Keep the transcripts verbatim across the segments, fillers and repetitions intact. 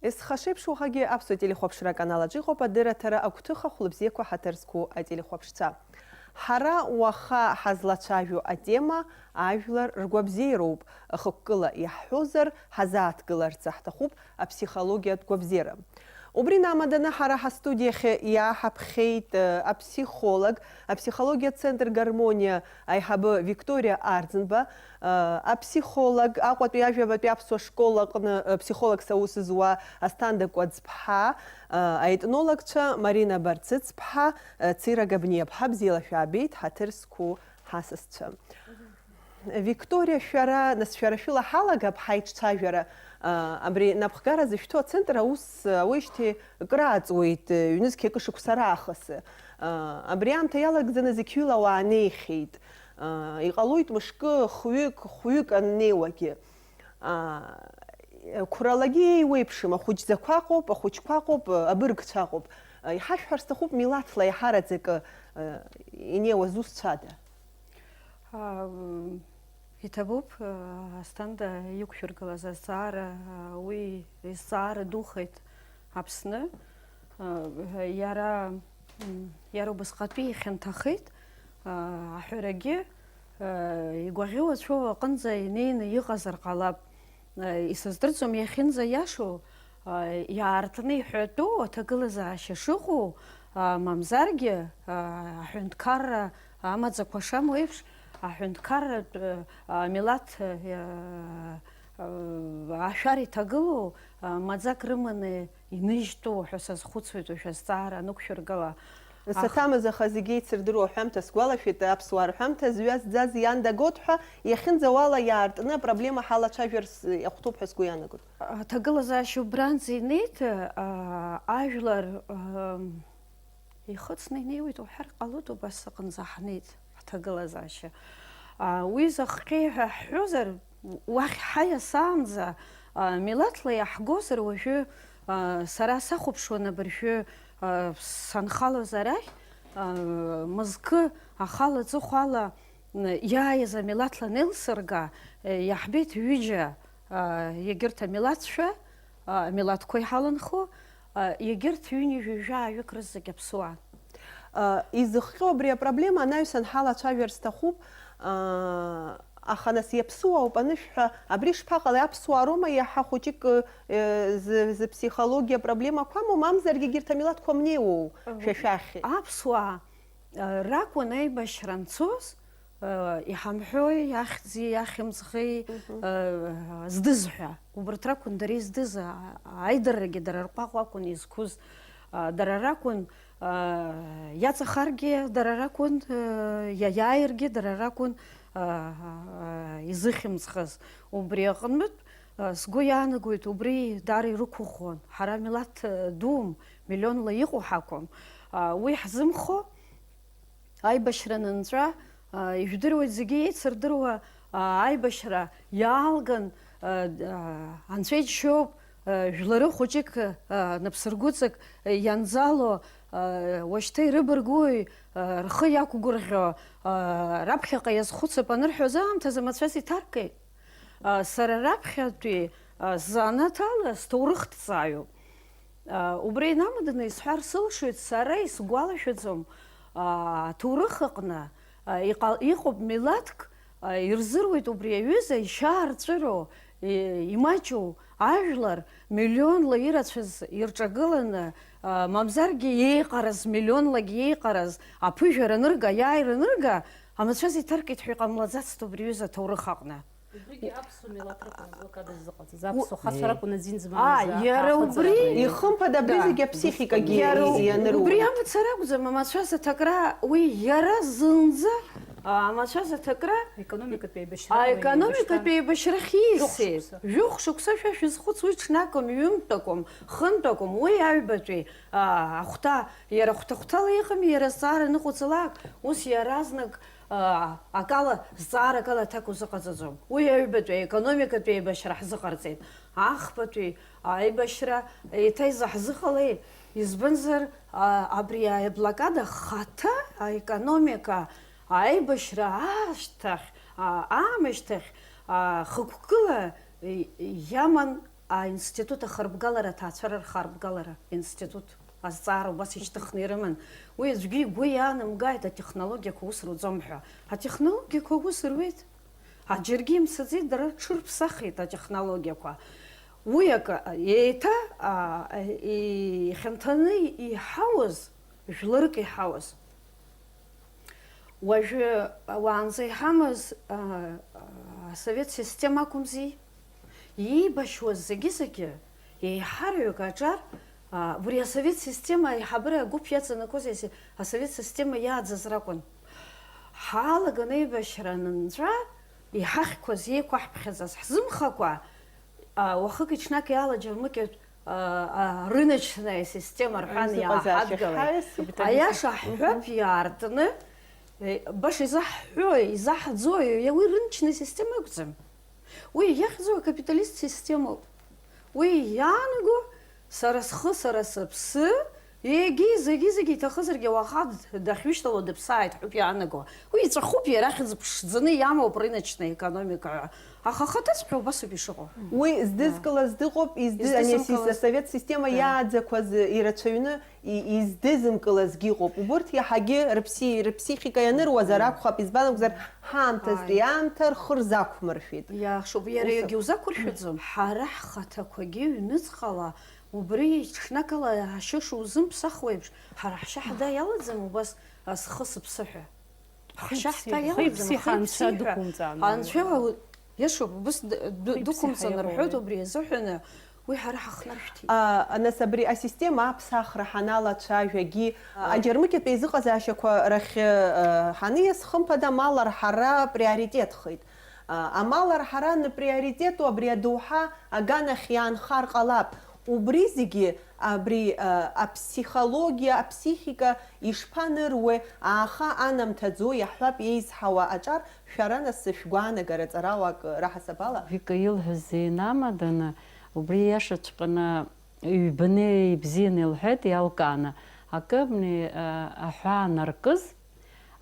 Есхашеиԥш уахагьы аԥсуа телехәаԥшра аканал аҿы иҟоуп адырраҭара агәҭыха хәлыбзиақәа ҳаҭыр зқәу ателехәаԥшцәа. Ҳара уаха ҳазлацәажәо атема ажәлар ргәабзиароуп, хықәкыла иаҳҳәозар, ҳазааҭгыларц ҳҭахуп аԥсихологиатә гәабзиара. Убри намаданы ҳара ҳастудиахь иааҳаԥхьеит, э, аԥсихолог, аԥсихологиатә центр Гармониа аиҳабы Викториа Арӡынба, э, аԥсихолог, Аҟәатәи ажәабатәи аԥсуа школ аҟны, э, ԥсихологс аус зуа Асҭанда Кәаӡԥҳа, э, аетнологцәа Марина Барцыцԥҳа, э, Цира Габниаԥҳа, бзиала шәаабеит, ҳаҭыр зқәу ҳасасцәа. Викториа, шәара, нас, шәара шәыла ҳалагап ҳаиҿцәажәара. А, абри напхгара зышәҭо ацентр аус ауеижьҭеи крааҵуеит, ҩнызқьи акы шықәса раахыс. А, абри аамҭа иалагӡаны зқьҩыла ауаа неихьеит. А, иҟалоит мышкы, хҩык, хәҩык аннеиуагьы. А, қәралагьы еиуеиԥшым, ахәыҷӡақәа ыҟоуп, ахәыҷқәа ыҟоуп, абыргцәа ыҟоуп. А, иҳашәҳәар сҭахуп милаҭла иаҳараӡакы, а, инеиуа зусҭцәада? А, м, иҭабуп, а, Асҭанда иқәшәыргылаз азҵаара, а, уи изҵаара духеит Аԥсны. А, иара, м, иара убасҟатәи ихьанҭахеит, а, аҳәарагьы, а, игәаӷьуа ацәоу аҟынӡа инеины иҟазар ҟалап. Исыздырӡом иахьынӡаиашоу, иаартны иҳәатәу аҭагылазаашьа шыҟоу, мамзаргьы, аҳәынҭқарра амаӡақәа шамоу еиԥш, аҳәынҭқарратә, амилаҭ, ашәара иҭагылоу, маӡак рыманы иныжьтәу ҳәа сазхәыцуеит уажә азҵаара анықәшәыргыла. Аха Саҭамыз, аха зегьы еицырдыруа аҳәамҭа сгәалашәеит, аԥсуаа рҳәамҭа зҩа зӡаз иан дагот ҳәа, иахьынӡауала иаартны апроблема ҳалацәажәарц иахәҭоуп ҳәа сгәы иаанагоит. Аҭагылазаашьа убранӡа инеит, аа, ажәлар, аа, ихыҵны инеиуеит уҳәар ҟалоит, убас аҟынӡа ҳнеит ҳҭагылазаашьа. Аа, уи зыхҟьеи ҳәа ҳҳәозар, уахь ҳаиасаанӡа, аа, милаҭла иаҳгозар уажәы, аа, сара сахәаԥшуан абыржәы, аа, санхалоз арахь, аа, мызкы ахала аҵыхәала, м, иааиз амилаҭла анеилсырга, е, иаҳбеит ҩыџьа, аа, егьырҭ амилаҭцәа, аа, амилаҭқәа иҳаланхо, аа, егьырҭ ҩынҩажәи жәаҩык рызегь аԥсуаа. А, изыхҟьо абри апроблема анаҩсан ҳалацәажәар сҭахуп, а, аха нас иаԥсуаауп анышә ҳәа, абри шԥаҟалеи, аԥсуаа роума иаҳа хәыҷык, э, зы-, зыԥсихологиа проблемақәа амоу, мамзаргьы егьырҭ амилаҭқәа мнеиуоу шәа шәахь? Аԥсуаа, э, ракәын аибашьра анцоз, э, иҳамҳәои, ахьӡи, ахьымӡӷи, э, здыз ҳәа. Убарҭ ракәын дара издыз, а-, аидаррагьы дара рҟәаҟә акәын изқәыз, а, дара ракәын, а, иаҵахаргьы дара ракәын, а, иа-, иааиргьы дара ракәын, а, а, изыхьымӡӷыз. Убри аҟнытә, а, сгәы иаанагоит, убри даара ирықәыӷәӷәон. Ҳара милаҭ, а, дуум, миллионла иҟоу ҳакәым. А, уи ҳзымхо, Аибашьра анынҵәа, а, ижәдыруеит, зегьы еицырдыруа, а, аибашьра иаалган, а, а, анцәа иџьшьоуп, а, жәлары хәыҷык, а, напсыргәыҵак ианӡало, а, уашьҭа ирыбаргәуи, а, рхы иақәгәырӷьо, а, раԥхьаҟа иазхәыцып анырҳәоз аамҭазы мацәаз иҭаркит. А, сара раԥхьатәи, а, сзанааҭ ала сҭоурыхҭҵааҩуп. А, убри инамаданы исҳәар сылшоит, сара исгәалашәаӡом, а, аҭоурых аҟны, а, иҟа-, иҟоуп милаҭк, а, ирзыруеит убри аҩыза ишьаарҵәыроу, и-, имаҷу ажәлар миллионла ирацәаз ирҿагыланы, а, мамзаргьы иеиҟараз, миллионлагьы иеиҟараз аԥыжәара анырга, аиааира анырга, амацәаз иҭаркит ҳәа иҟамлаӡацт убри аҩыза аҭоурых аҟны. Убригьы аԥсуа милаҭ ракәын аблокада ззыҟаҵаз, аԥсуа хацәа ракәын азин змамыз. Аа, иара убри, ихымԥада, абри зегьы аԥсихикагьы ианыруеит. Убри амацара акәӡам, амацәаз аҭакра, уи иара зынӡа, а, амацәаз аҭакра, економикатәи аибашьра, аекономикатәи еибашьра хьисеит. Жәохә шықәса. Жәохә шықәса шәа шәызхәыц, уи ҽнакәым, ҩынтәакәым, хынтәакәым, уи аҩбатәи, а, ахәҭа, иара хәҭа-хәҭала иҟами, иара азҵаара аныҟоуҵалак, ус иаразнак, а, акала, зҵааракала аҭак узыҟаҵаӡом. Уи аҩбатәи аекономикатәи аибашьра ҳзыҟарҵеит. Ахԥатәи аибашьра еиҭа изаҳзыҟалеи? Избанзар, а, абри аблокада хаҭа аекономика аибашьра ашьҭахь, а, аамышьҭахь, а, хықәкыла и-, иаман аинститут ахарбгалара, аҭаацәара рхарбгалара институт азҵаара убас ишьҭыхны ирыман. Уи аӡәгьы игәы иаанамгааит атехнологиақәа ус руӡом ҳәа. Атехнологиақәа ус руеит. Аџьаргьы имцаӡеит, дара рҽырԥсахит атехнологиақәа. Уи акы, еиҭа, а, ихьанҭаны иҳауаз, жәларык иҳауаз. Уажәы уаанӡа иҳамаз, а, а, асовет система акәымзи, иибашьуаз зегьы-зегьы, еиҳараҩык аҿар, а, убри асовет система аиҳабыра агәыԥ иаҵанакуаз ес-, асовет система иааӡаз ракәын. Ҳалаган аибашьра анынҵәа, иҳахьқәаз, еиқәаҳԥхьаӡаз ҳзымхакәа, а, уахыки-ҽнаки ала џьармыкьатә, а, а, рыночная система рҳәан Изыҟазаашьа иааҳадгылеит. Ҳаиас капитализм. Аиаша ҳҳәап, иаартны, э, баша изаҳҳәои, изаҳӡои, уи рыночная система акәӡам. Уи иахьӡу акапиталист системоуп. Уи иаанаго, сара схы, сара сыԥсы, егьи, зегьы-зегьы иҭахызаргьы, уаха д-, дахьҩышьҭало дыԥсааит ҳәоуп иаанаго. Уи иҵәахуп, иара ахьӡ ԥшӡаны иамоуп рыночная экономика ҳәа. Аха ахаҭаҵәҟьа убасоуп ишыҟоу. Уи здызкылаз дыҟоуп, изды-, ани аси-, Издызымкылаз. Асовет система Да. Иааӡақәаз ирацәаҩны и-, издызымкылазгьы ыҟоуп. Убурҭ иаҳагьы рыԥси-, рыԥсихика ианыруазар акәхап, избан акәзар, ҳаамҭазтәи Ааи. Аамҭа рхы рзақәмыршәеит. Иахшоуп, иара Ус егьа узақәыршәаӡом. Ҳара ҳхаҭақәагьы ҩныҵҟала убри ҽнакала ашьы шузымԥсахуеиԥш, ҳара ҳшьа ҳда иалаӡам убас, а, схы сыԥсы ҳәа. Ҳшьа ҳда Хи-ԥси, иалаӡам, хи-ԥси ҳанцәа хи-ԥси ҳәа. Дықәымҵаан. Ҳанцәа ау-, иашоуп, убыс д-, д-, Хи-ԥси дықәымҵан ҳаиауеит. Рҳәоит, убри азыҳәаны уи ҳара ҳахнаршәҭит. А, нас абри асистема аԥсахра ҳаналацәажәагьы, А. аџьармыкьатә еизыҟазаашьақәа рахь, а, ҳаниас, хымԥада, амал арҳара приоритетхеит. А, амал арҳара анприоритету абри адоуҳа аганахь иаанхар ҟалап. Убри зегьы, абри, а, аԥсихологиа, аԥсихика ишԥаныруеи, ааха анамҭаӡо, иаҳҳәап, еизҳауа аҿар шәара нас шәгәаанагара ҵарауак раҳасабала. Вика илҳәаз инамаданы, убри иашаҵәҟьаны ҩбаны ибзианы илҳәеит, иалкааны. Акы абни, а, аҳәаа наркыз,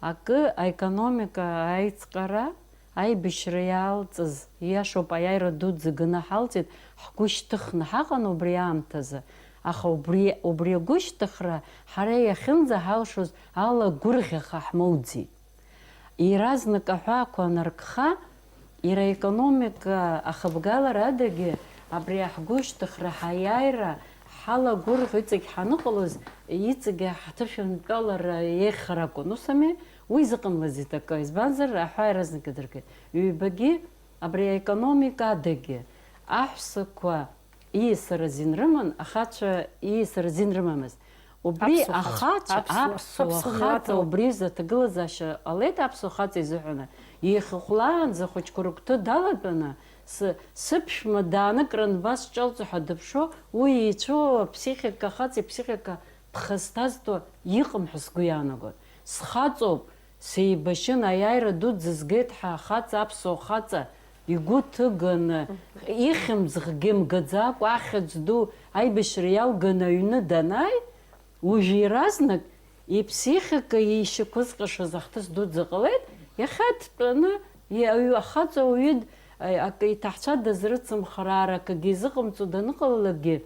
акы аекономика аиҵҟьара, аибашьра иалҵыз, ииашоуп, аиааира дуӡӡа ганы ҳалҵит, ҳгәы шьҭыхны ҳаҟан убри аамҭазы, аха убри, убри агәышьҭыхра ҳара иахьынӡаҳалшоз ала гәырӷьаха ҳмоуӡеит. Иаразнак аҳәаақәа анаркха, иара аекономика ахыбгалара адагьы, абри ҳгәышьҭыхра, ҳаиааира, ҳалагәырӷьо иҵегь ҳаныҟалоз, иҵегь ҳҭышәынтәалара еиӷьхар акәын. Ус ами? Уи зыҟамлаӡеит акы, избанзар, аҳәаа иаразнак идыркит. Ҩбагьы абри аекономика адагьы, аҳәсақәа ииасыр азин рыман, ахацәа ииасыр азин рымамызт. Убри Аԥсуа хаҵа, ахацәа, аԥсуа, аԥсуа аԥсуа хаҵа, хаҵа. Убри изы аҭагылазаашьа ҟалеит аԥсуа хаҵа изыҳәаны. Ихыхәлаанӡа ахәыҷқәа рыгәҭа далатәаны, сы-, сыԥшәма дааныкран, бас ҿалҵо ҳәа дыԥшуа, уи ицәоу аԥсихика, ахаҵа иԥсихика ԥхасҭа азҭо иҟам ҳәа сгәы иаанагоит. Схаҵоуп, сеибашьын, аиааира дуӡӡа згеит ҳәа ахаҵа, аԥсуа хаҵа, игәы ҭыганы, ихьымӡӷгьы мгаӡакәа, ахьӡ ду аибашьра иалганы аҩны данааи, уажә иаразнак иԥсихика ишьақәызҟьашаз ахҭыс дуӡӡа ҟалеит, иахьа дтәаны, и-, аҩ-, ахаҵа ауаҩы д-, а-, акы иҭаҳцәа дазрыцымхраар, акгьы изыҟамҵо даныҟалалакгьы,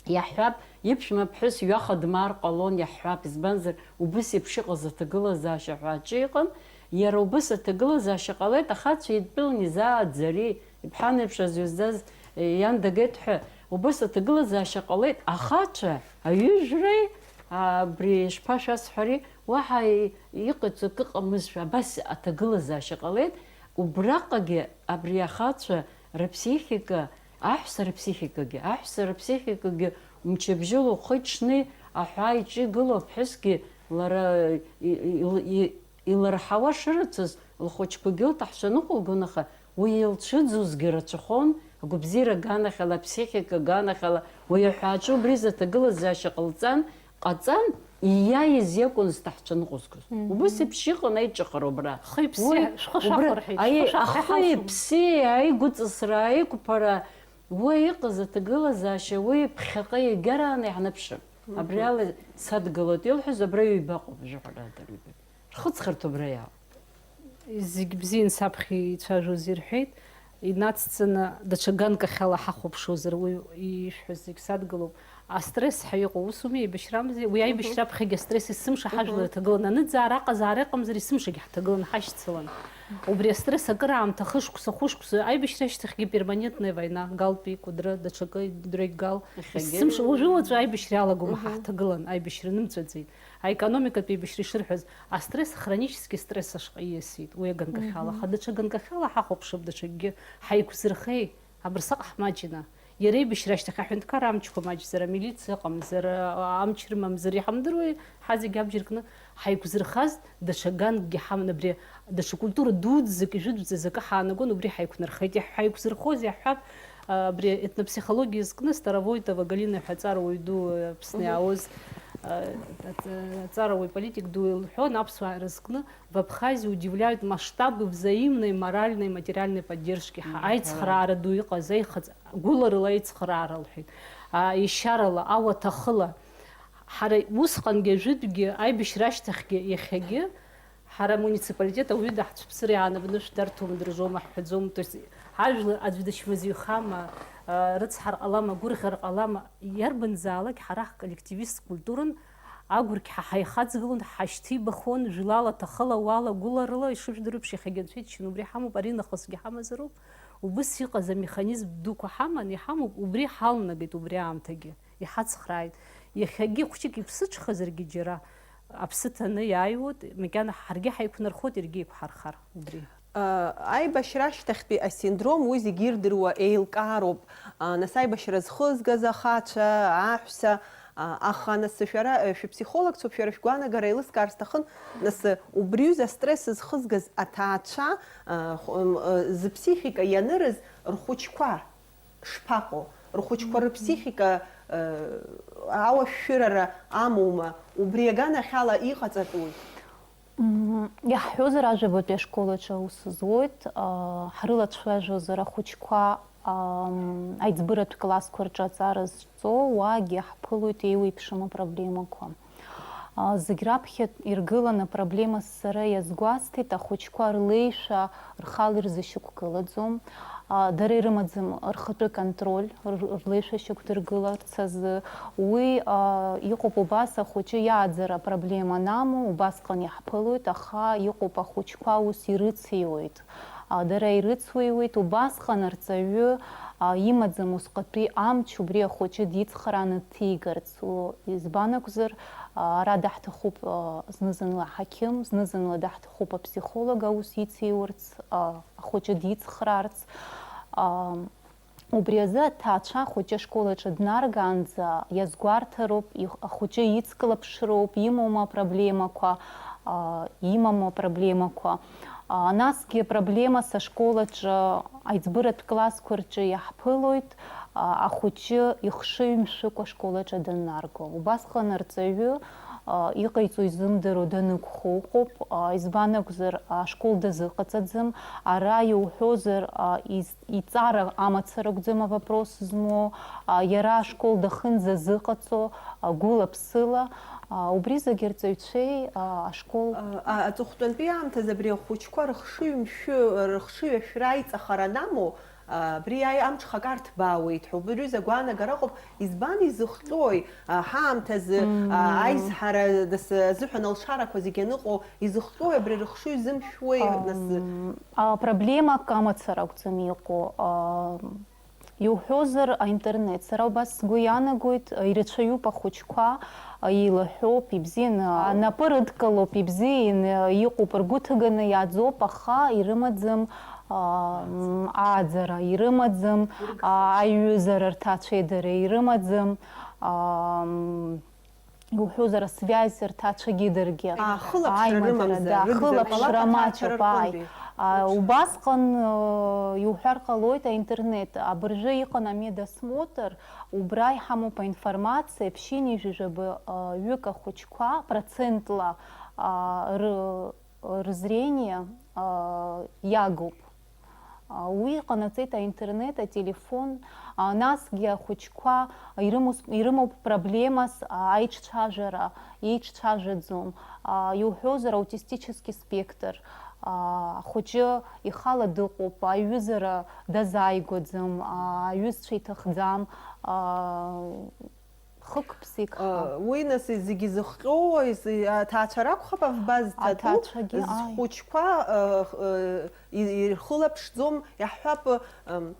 иаҳҳәап, иԥшәма ԥҳәыс ҩаха дмаар ҟалон, иаҳҳәап, избанзар, убыс еиԥш иҟаз аҭагылазаашьа ҳәа аҿы иҟан, иара убыс аҭагылазаашьа ҟалеит, ахацәа идтәылан изааӡари, иԥҳан еиԥш азҩа здаз, е, иан дагеит ҳәа, убыс аҭагылазаашьа ҟалеит, ахацәа, аҩыжәреи, абри ишԥашәасҳәари, уаҳа и-, иҟаиҵо акы ыҟамызшәа, абас аҭагылазаашьа ҟалеит, убраҟагьы абри ахацәа рыԥсихика, аҳәса рыԥсихикагьы, аҳәса рыԥсихикагьы мчыбжьыла ухы иҽны аҳәаа иҿы игылоу аԥҳәысгьы лара и-, и-, и-, илырҳауа шырацәаз, лхәыҷқәагьы лҭаҳцәа ныҟәылгон, аха уи илцәыӡузгьы рацәахон, агәабзиара аганахьала, аԥсихика аганахьала, уи аҳәааҿы убри изы аҭагылазаашьа ҟалҵан, ҟаҵан, ииааиз иакәын зҭаҳцәа ныҟәызгоз. Мгм. Убыс еиԥш иҟан аиҿыхара убра. Хи-ԥси, Уи шәхы убра, шәақәырҳәеит, аи-, шәхы шәақәырҳәеит, ахи ҳалшом. Ԥси аигәыҵысра, аиқәԥара, уа иҟаз аҭагылазаашьа, уи ԥхьаҟа иагарааны иаҳныԥшып. Мгм. Абри ала садгылоит илҳәаз, абра ҩба ыҟоуп, жәаҳәарада, ҩба. Рхыҵхырҭа убра иаауп. Зегь бзиан саԥхьа ицәажәоз ирҳәеит. Инацҵаны даҽа ганкахьала ҳахәаԥшуазар, уи ишәҳәаз зегь садгылоуп. Астресс ҳәа иҟоу усуми, еибашьрамзи, уи аибашьра аԥхьагьы астресс есымша ҳажәлар иҭагылан. Аныӡаара аҟазаара ыҟамзар, есымшагьы ҳҭагылан, ҳашьцылан. Убри астресс акыраамҭа, хышықәса, хәышықәса, аибашьра ашьҭахьгьы перманентная война, галтәи, Кәыдры, даҽакы, Дырҩегь гал. Есымша, уажәы-уаҵәы аибашьра иалагома ҳа ҳҭагылан, аибашьра нымҵәаӡеит. Аекономикатә еибашьра ишырҳәаз, астресс, хронический стресс ашҟа ииасит, уи аганкахьала. Аха даҽа ганкахьала ҳахәаԥшып, даҽакгьы ҳаиқәзырхеи, абырсҟак ҳмаҷны. Иара еибашьра ашьҭахь аҳәынҭқар амчқәа маҷзар, амилициа ыҟамзар, амч рымамзар, иҳамдыруеи, ҳа зегь абџьар кны ҳаиқәзырхаз даҽа ганкгьы ҳаман, абри даҽа культура дуӡӡак, ижәытәӡаз акы ҳаанагон, убри ҳаиқәнархеит. Иаҳ-, ҳаиқәзырхозеи ҳҳәап, абри етнопсихологиа зкны Старовоитова Галина ҳәа аҵарауаҩ ду, Аԥсны иаауз, аҵарауаҩ политик ду илҳәон, аԥсуаа ирызкны, в Абхазии удивляют масштабы взаимной моральной и материальной поддержки ҳәа. Аицхраара ду иҟаз, аихаҵ-, гәыларыла аицхраара лҳәеит. А, ешьарала, ауаҭахыла. Ҳара усҟангьы, ажәытәгьы, аибашьра ашьҭахьгьы, иахьагьы, ҳара амуниципалитет ауаҩы даҳцәыԥсыр иаанабны шәдарҭом, дыржом, ҳҳәаӡом. То есть, ажәлар аӡә дычмазаҩхама, а, рыцҳар ҟалама, гәырӷьар ҟалама, иарбанзаалак ҳара ҳколлективисттә культуран агәырқьҳәа ҳаихаҵгылон, ҳашьҭибахон, жәлала, ҭахыла, уала, гәыларыла, ишыжәдыруеиԥш, иахьагьы анцәа иџьшьаны убри ҳамоуп, ари нахысгьы ҳамазароуп. Убыс иҟаз амеханизм дуқәа ҳаман, иҳамоуп, убри ҳалнагеит убри аамҭагьы, иҳацхрааит. Иахьагьы хәҷык иԥсыҽхазаргьы џьара аԥсы ҭаны иааиуеит, макьана ҳаргьы ҳаиқәнархоит, иаргьы еиқәҳархар убри. Аибашьра ашьҭахьтәи асиндром, уи зегьы ирдыруа еилкаароуп. Нас аибашьра зхызгаз ахацәа, аҳәса, аха нас шәара, шәыԥсихологцәоуп, шәара шәгәаанагара еилыскаар сҭахын, нас убри аҩыза астресс зхызгаз аҭаацәа, зыԥсихика ианырыз рхәыҷқәа шԥаҟоу? Рхәыҷқәа рыԥсихика ауашәшәырара амоума? Убри аганахьала иҟаҵатәуи? Мм, иаҳҳәозар, ажәабатәи ашкол аҿы аус зуеит, аа, ҳрылацәажәозар ахәыҷқәа, ам, аиҵбыратә классқәа рҿы аҵара зҵо, уаагьы иаҳԥылоит еиуеиԥшым апроблемақәа. Аа, зегь раԥхьа иргыланы апроблема сара иазгәасҭеит, ахәыҷқәа рлеишәа рхала ирзышьақәгылаӡом. А, дара ирымаӡам рхатәы контроль, р-, рлеишәа шьақәдыргыларц азы. Уи, а, иҟоуп убас ахәыҷы иааӡара апроблема анамоу, убасҟан иаҳԥылоит, аха иҟоуп ахәыҷқәа ус ирыциуеит. А, дара ирыцуиуеит, убасҟан арҵаҩы, а, имаӡам усҟатәи амч убри ахәыҷы дицхрааны дҭигарц. У-, избан акәзар, а, ара даҳҭахуп, а, зны-зынла аҳақьым, зны-зынла даҳҭахуп аԥсихолог аус ициурц, а, ахәыҷы дицхраарц. А, Убри азы аҭаацәа ахәыҷы ашкол аҿы днаргаанӡа иазгәарҭароуп, их-, ахәыҷы ицклаԥшроуп, имоума апроблемақәа, аа, имаму апроблемақәа. Аа, насгьы апроблемас ашкол аҿы, аиҵбыратә классқәа рҿы иаҳԥылоит, аа, ахәыҷы ихшыҩ мшәыкәа ашкол аҿы даннарго. Убасҟан арҵаҩы, аа, иҟаиҵо изымдыруа данықәхо ыҟоуп, аа, избан акәзар, ашкол дазыҟаҵаӡам, ара иуҳәозар, аа, из-, Иҵара амацара акәӡам авопрос змоу, а, иара ашкол дахынӡазыҟаҵо, а, гәыла-ԥсыла, а, убри зегь арҵаҩцәеи, а, ашкол. А, а, аҵыхәтәантәи аамҭазы абри ахәыҷқәа рыхшыҩ мшәы-, рыхшыҩ ашәра аиҵахара анамоу, а, абри аи-, амҽхак арҭбаауеит ҳәа убри аҩыза агәаанагара ыҟоуп. Избан изыхҟьои, а, ҳаамҭазы, а, Мм. аизҳара дас-, азыҳәан алшарақәа зегь аныҟоу, изыхҟьои абри рыхшыҩ зымшәуеи нас? Ам, а, проблемак амацара акәӡам иҟоу. А, Иуҳәозар, аинтернет. Сара убас сгәы иаанагоит, ирацәаҩуп ахәыҷқәа, еилаҳәоуп, ибзианы, анапы рыдкылоуп, ибзианы иҟоуп, ргәы ҭыганы иааӡоуп, аха ирымаӡам, аа, м, ааӡара, ирымаӡам, аа, аиҩызара рҭаацәеидара, ирымаӡам, аа, м, Иуҳәозар, асвиазь рҭаацәагьы даргьы. Аа, хылаԥшра Аимадара, рымамзар, да, рыгзар хылаԥшра ҟалап, аҭаацәа маҷуп, ааи. рҟынтәи. А, Хылаԥшра. Убасҟан, э, иуҳәар ҟалоит, аинтернет, абыржәы иҟан амедосмотр, убра иҳамоуп аинформациа, ԥшьынҩажәижәаба, э, ҩык ахәыҷқәа процентла, а, ры-, рзрение, а, иагуп. Уи иҟанаҵеит аинтернет, ателефон, насгьы ахәыҷқәа ирымоуп проблемас аиҿцәажәара, еиҿцәажәаӡом, иуҳәозар, аутистический спектр, ахәыҷы ихала дыҟоуп, аиҩызара дазааигәаӡам, аиҩызцәа иҭахӡам, хык-ԥсыкха. Уи, нас, зегьы зыхҟьоу аҭаацәа ракәхап, авба зҭатәу, зхәыҷқәа ирхылаԥшӡом, иаҳҳәап,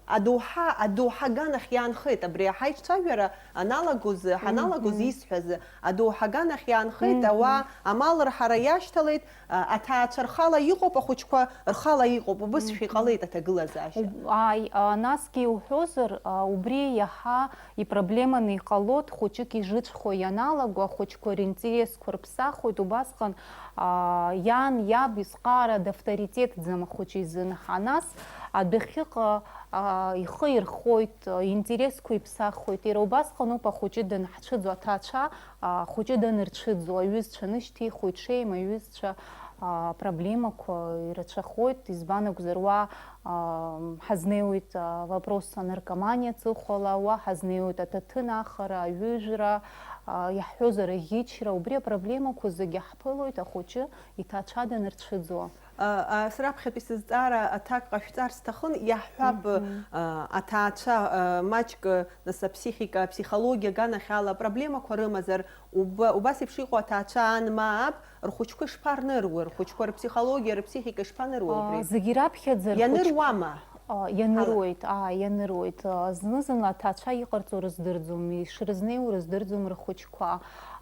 адоуҳа, адоуҳа аганахь иаанхеит, абри ҳаиҿцәажәара аналагоз, ҳаналагоз исҳәаз, адоуҳа аганахь иаанхеит, ауаа амал рҳара иашьҭалеит, аҭаацәа рхала иҟоуп, ахәыҷқәа рхала иҟоуп, убысшәа иҟалеит аҭагылазаашьа. Ааи, насгьы иуҳәозар, убри иаҳа ипроблеманы иҟалоит, хәыҷык ижыцәхо ианалаго, ахәыҷқәа ринтересқәа рԥсахуеит, убасҟан, аа, иан, иаб изҟаара давторитетӡам ахәыҷы изын. Ҳа, нас адәахьыҟа, аа, ихы ирхоит, интересқәа иԥсахуеит. Иара убасҟаноуп ахәыҷы данҳцәыӡуа, аҭаацәа, аа, ахәыҷы данырцәыӡуа, аҩызцәа нышьҭихуеит, ҽеим аҩызцәа, аа, проблемақәа ирацәахоит, избан акәзар, уа Ҳазнеиуеит, а, вопрос анаркоманиа аҵыхәала, уа ҳазнеиуеит аҭаҭын ахара, аҩыжәра, а, иаҳҳәозар аӷьычра, убри апроблемақәа зегьы ҳԥылоит ахәыҷы иҭаацәа данырцәыӡуа. А, а, сраԥхьатәи сызҵаара аҭак ҟашәҵар сҭахын, иаҳҳәап, Мгм. а, аҭаацәа, а, маҷк, нас, аԥсихика, аԥсихологиа аганахьала апроблемақәа рымазар, Уб-, убас еиԥш иҟоу аҭаацәа ан ма аб рхәыҷқәа ишԥарныруеи, рхәыҷқәа рыԥсихологиа, рыԥсихика ишԥаныруа убри? А, зегьы раԥхьаӡа рхәыҷ-, Ианыруама? А, ианыруеит, аа, ианыруеит. А, зны-зынла аҭаацәа иҟарҵо рыздырӡом, ишрызнеиуа рыздырӡом рхәыҷқәа.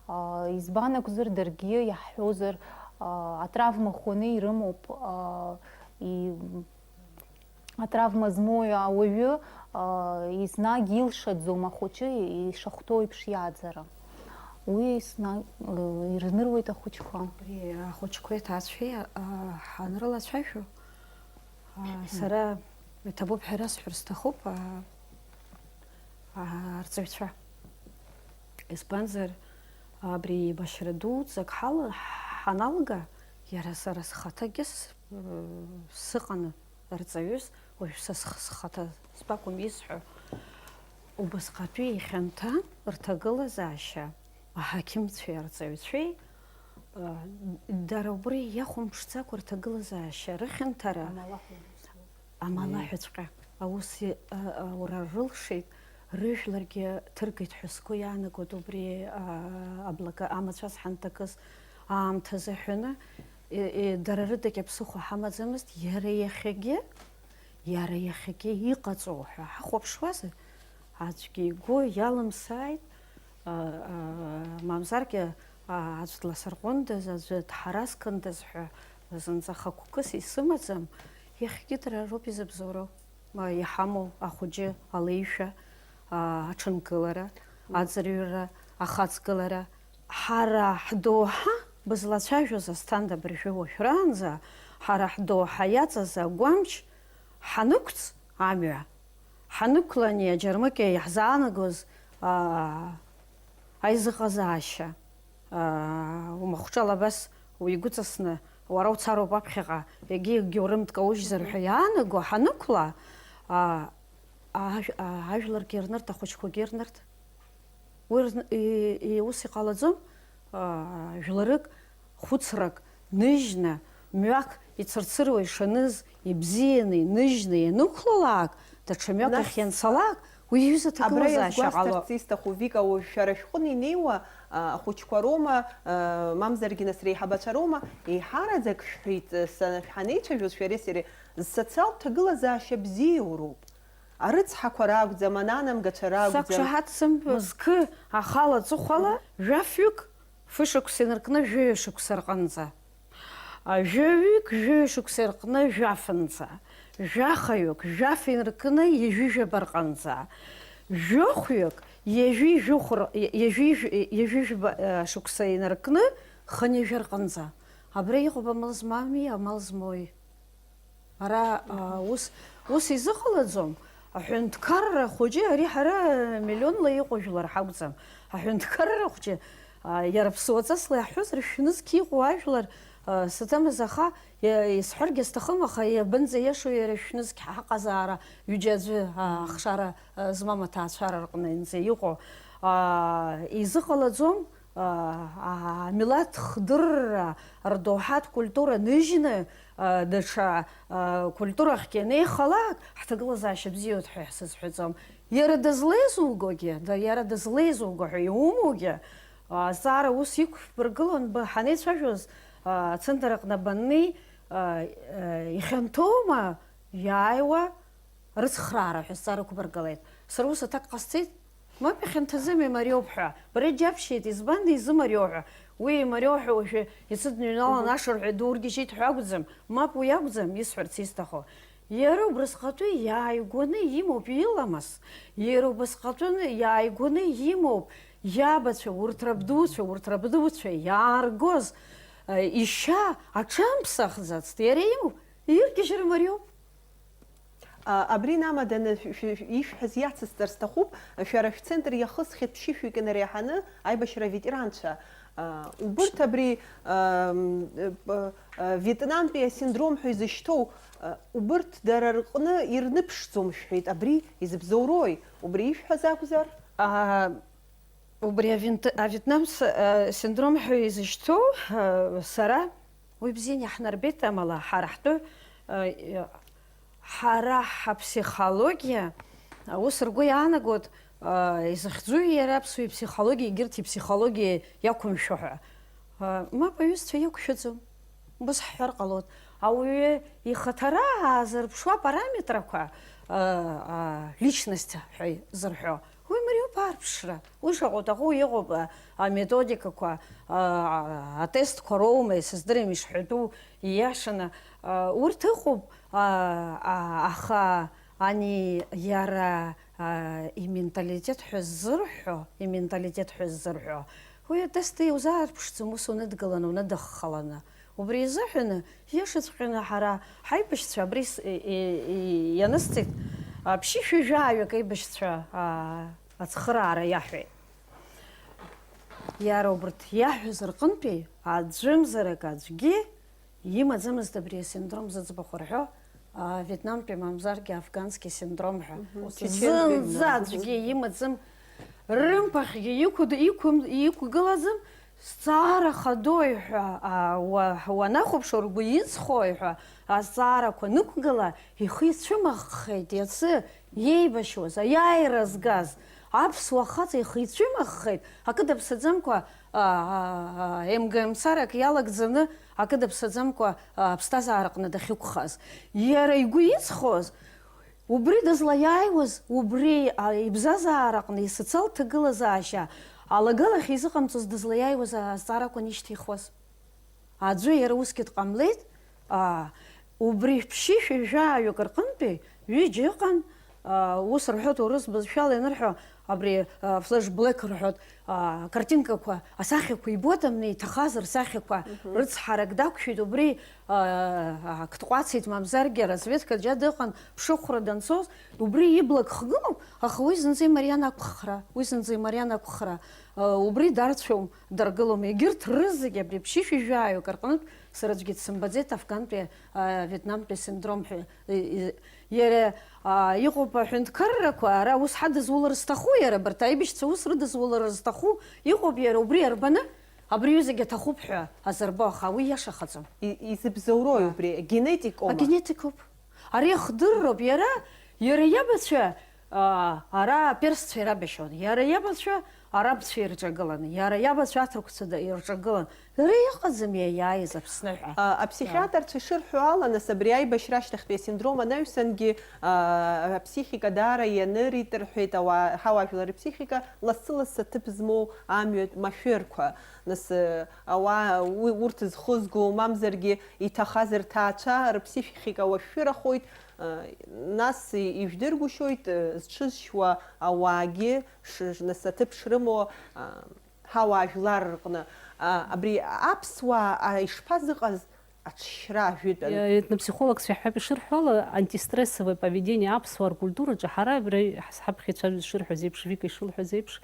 А, избан акәзар, даргьы иаҳҳәозар, а, атравма ӷәӷәаны ирымоуп, а, и-, Атравма змоу ауаҩы, а, еснагь илшаӡом ахәыҷы ишахәҭоу еиԥш иааӡара. Уи еснагь, э, ирныруеит ахәыҷқәа. Абри ахәыҷқәеи аҭаацәеи, а, ҳанрылацәажәо, а, сара иҭабуп ҳәа расҳәар сҭахуп, а, а, арҵаҩцәа. Избанзар, абри еибашьра дуӡӡак ҳала-, ҳаналга, иара сара схаҭагьы с-, сыҟаны, Рҵаҩыс, уажә са сх-, схаҭа збакәым исҳәо, убасҟатәи ихьанҭа рҭагылазаашьа, аҳақьымцәеи арҵаҩцәеи, а, дара убри иахәамԥшӡакәа рҭагылазаашьа рыхьанҭара амалаҳәаҵәҟьа аус и-, а, аура рылшеит, рыжәларгьы ҭыргеит ҳәа сгәы иаанагоит убри, а, аблага-, амацәаз ҳанҭакыз аамҭазы ҳәаны. Е, е, дара рыдагь аԥсыхәа ҳамаӡамызт, иара иахьагьы, иара иахьагьы иҟаҵоу ҳәа ҳахәаԥшуазар, аӡәгьы игәы иалымсааит, а, а, мамзаргьы, а, аӡә дласырҟәындаз, аӡәы дҳаразкындаз ҳәа зынӡа хықәкыс исымаӡам, иахьагьы дара роуп изыбзоуроу, а, иҳамоу ахәыҷы алеишәа, а, аҽынкылара, аӡырҩра, ахаҵгылара, Ҳара ҳдоуҳа бызлацәажәоз, Асҭанда, абыржәы уажәраанӡа, ҳара ҳдоуҳа иаҵаз агәамч ҳанықәҵ амҩа, ҳанықәлани аџьармыкьа иаҳзаанагоз, аа, аизыҟазаашьа, аа, умахәҿала абас уигәыҵасны уара уцароуп аԥхьаҟа, егьи егьаурым дкаужьзар ҳәа иаанаго ҳанықәла, аа, ажә-, аа, ажәларгьы ирнырт, ахәыҷқәагьы ирнырт. Уи рзны, и, и, ус иҟалаӡом, аа, жәларык, хәыцрак ныжьны, мҩак ицырцыруа ишаныз, ибзианы иныжьны ианықәлалак, даҽа мҩак Нас, ахь ианцалак, уи иҩыза абра ҭагылазаашьа ҟало. Иазгәасҭарц исҭаху, Вика, уажә шәара шәҟны инеиуа, а, ахәыҷқәа роума, а, мамзаргьы нас реиҳабацәа роума, еиҳараӡак шәҳәеит, са, шәҳанеицәажәоз шәареи сареи, социалтә ҭагылазаашьа бзиоу роуп. Арыцҳақәа ракәӡам, ананамгацәа ракәӡам. Сақәшаҳаҭӡам, зқы ахала аҵыхәала, жәафҩык фышықәса инаркны жәаҩа шықәса рҟынӡа. А, жәаҩык жәаҩа шықәса ирҟны жәафынӡа. Жәахаҩык жәаф инаркны ҩажәи жәаба рҟынӡа. Жәохәҩык ҩажәи жәохә р-, ҩажәи жә-, ҩажәи жәаба, а, шықәса инаркны хынҩажәа рҟынӡа. Абра иҟоуп амал змами, амал змоуи. Ара, а, ус, ус изыҟалаӡом. Аҳәынҭқарра хәыҷы, ари ҳара миллионла иҟоу жәлар ҳакәӡам. Аҳәынҭқарра хәыҷы, а, иара ԥсуаҵасла иаҳҳәозар, шәнызқь иҟоу ажәлар, Саҭамыз, аха исҳәаргьы сҭахым, аха иабанӡа иашоу иара шәнызқь ҳаҟазаара ҩыџьа аӡәы ахшара змам аҭаацәара рҟны инӡа иҟоу изыҟалаӡом. Амилаҭ хдырра, рдоуҳатә культура ныжьны даҽа культурахьгьы анеихалак, ҳҭагылазаашьа бзиоит ҳәа сызҳәаӡом. Иара дызлеизугогьы, иара дызлеизуго ҳәа иумоугьы, азҵаара ус иқәбыргылон, ҳанеицәажәоз, ацентр аҟны баннеи, ихьанҭоума иааиуа рыцхраара ҳәа азҵаара ықәбыргылеит. Сара ус аҭак ҟасҵеит, мап, ихьанҭаӡам, имариоуп ҳәа. Бара иџьабшьеит, избан изымариоу ҳәа. Уи имариоу ҳәа уажәы иацы дныҩналан ашырҳәа дургьежьит ҳәа акәӡам. Мап, уи акәӡам исҳәарц исҭаху. Иара убрысҟатәы иааигәаны имоуп иламыс, иара убасҟатәы иааигәаны имоуп иабацәа, урҭ рабдуцәа, урҭ рабдуцәа иааргоз, э, ишьа аҽамԥсахӡацт, иара имоуп, иргьежьра мариоуп. А, абри намаданы шә-, шә-, шә-, ишәҳәаз иацысҵар сҭахуп, шәара шәцентр иахысхьеит ԥшьышәҩык инареиҳаны аибашьра аветеранцәа. А, убырҭ абри, ам, э, п-, э, Вьетнамтәи асиндром ҳәа изышьҭоу, э, убырҭ дара рҟны ирныԥшӡом шәҳәеит, абри изыбзоурои? Убри ишәҳәаз акәзар? А, убри авинт-, авьетнам с-, э, синдром ҳәа изышьҭоу, э, сара уи бзианы иаҳнарбеит, амала ҳара ҳтәы, э, ҳара ҳаԥсихологиа, ус ргәы иаанагоит, а, изыхьӡуи иара аԥсуа ипсихологиа, егьырҭ иԥсихологиа иақәымшәо ҳәа. А, мап, аҩызцәа иақәшәаӡом. Убас ҳҳәар ҟалоит. Ауаҩы ихаҭара аазырԥшуа апараметрақәа, а, а, личность ҳәа зырҳәо, уи мариоуп аарԥшра. Уи шаҟа уҭаху иҟоуп, а, аметодикақәа, а, атестқәа роума, исыздырам ишҳәатәу, ииашаны, а, урҭ ыҟоуп, а, а, аха ани иара, а, именталитет ҳәа ззырҳәо, именталитет ҳәа ззырҳәо, уи атест иузаарԥшӡом, ус уныдгыланы, уныдыххаланы. Убри изыҳәаны, иашаҵәҟьаны ҳара ҳаибашьцәа абри с-, и-, и-, и-, ианысҵеит, а, ԥшьышәи жәаҩык аибашьцәа, а, ацхыраара иаҳәеит. Иара убырҭ иаҳәаз рҟынтәи аӡәымзарак аӡәгьы имаӡамызт абри асиндром зыӡбахә рҳәо, а, Вьетнамтәи мамзаргьы афгански синдром ҳәа. Мгм. Зынӡа аӡәгьы имаӡам, рымԥахьгьы иқәыд-, иқәым-, иқәгылаӡам, зҵаара хадои ҳәа, а, уа-, уанахәаԥшуа ргәы иҵхои ҳәа азҵаарақәа нықәгыла, ихы ицәымыӷхеит иацы иеибашьуаз, аиааира згаз аԥсуа хаҵа ихы ицәымыӷхеит, акы даԥсаӡамкәа, а, а, а, МГМ-сарак иалагӡаны, акы даԥсаӡамкәа, а, аԥсҭазаараҟны дахьықәхаз. Иара игәы иҵхоз, убри дызлаиааиуаз, убри, а, ибзазаараҟны, исоциалтә ҭагылазаашьа алагалахьа изыҟамҵоз дызлаиааиуаз азҵаарақәа анишьҭихуаз. Аӡәы иара усгьы дҟамлеит, аа, убри ԥшьышәи жәаҩык рҟынтәи ҩыџьа ыҟан, аа, ус рҳәоит, урыс бызшәала ианырҳәо, абри, аа, флешблек рҳәоит, аа, картинкақәа, асахьақәа ибоит, амни иҭахаз рсахьақәа. Мгм. Рыцҳарак дақәшәеит, убри, аа, аа, актҟәацит, мамзаргьы, разведка џьа дыҟан, ԥшыхәра данцоз, убри ибла кхгылоуп, аха уи зынӡа имариан ақәхра, уи зынӡа имариан ақәхра, аа, убри дарцәом. Даргылом. Егьырҭ рызегь абри ԥшьышәи жәаҩык рҟнытә сара аӡәгьы дсымбаӡеит афгантәи, а, вьетнамтәи синдром ҳәа. И-, и-, иара, а, иҟоуп аҳәынҭқаррақәа, ара ус ҳадызулар зҭаху, иара абарҭ аибашьцәа ус рыдызулар зҭаху иҟоуп, иара убри арбаны, абри аҩызагь аҭахуп ҳәа азырбо, аха уи иашахаӡом. И-, изыбзоурои, а, убри? Генетикоума? Агенетикоуп. Ари ихдырроуп, иара, иара иабацәа, аа, ара аперсцәа ирабашьуан, иара иабацәа арабцәа ирҿагылан, иара иабацәа аҭырқәцәа да-, ирҿагылан. Иара иҟаӡам иаиааиз Аԥсны ҳәа. А, аԥсихиатрцәа ишырҳәо ала, нас, абри аибашьра ашьҭахьтәи асиндром анаҩсангьы, а, аԥсихика даара ианырит рҳәеит, ауаа, ҳауаажәлар рыԥсихика лассы-лассы аҭыԥ змоу амҩатә машәырқәа. Нас, э, ауаа, уи, урҭ зхызго, мамзаргьы иҭахаз рҭаацәа рыԥсихика уашәшәырахоит, э, нас ижәдыргәышьоит, э, зҽызшьуа ауаагьы ш-, ш-, нас аҭыԥ шрымоу, а, ҳауаажәлар рҟны. А, абри аԥсуаа, а, ишԥазыҟаз аҽшьра ажәытәан? Иа-, етнопсихологцәа иаҳҳәап, ишырҳәо ала, антистрессовое поведение аԥсуаа ркультураҿы ҳара абра ҳаԥхьацәа шырҳәаз еиԥш, Вика ишылҳәаз еиԥш,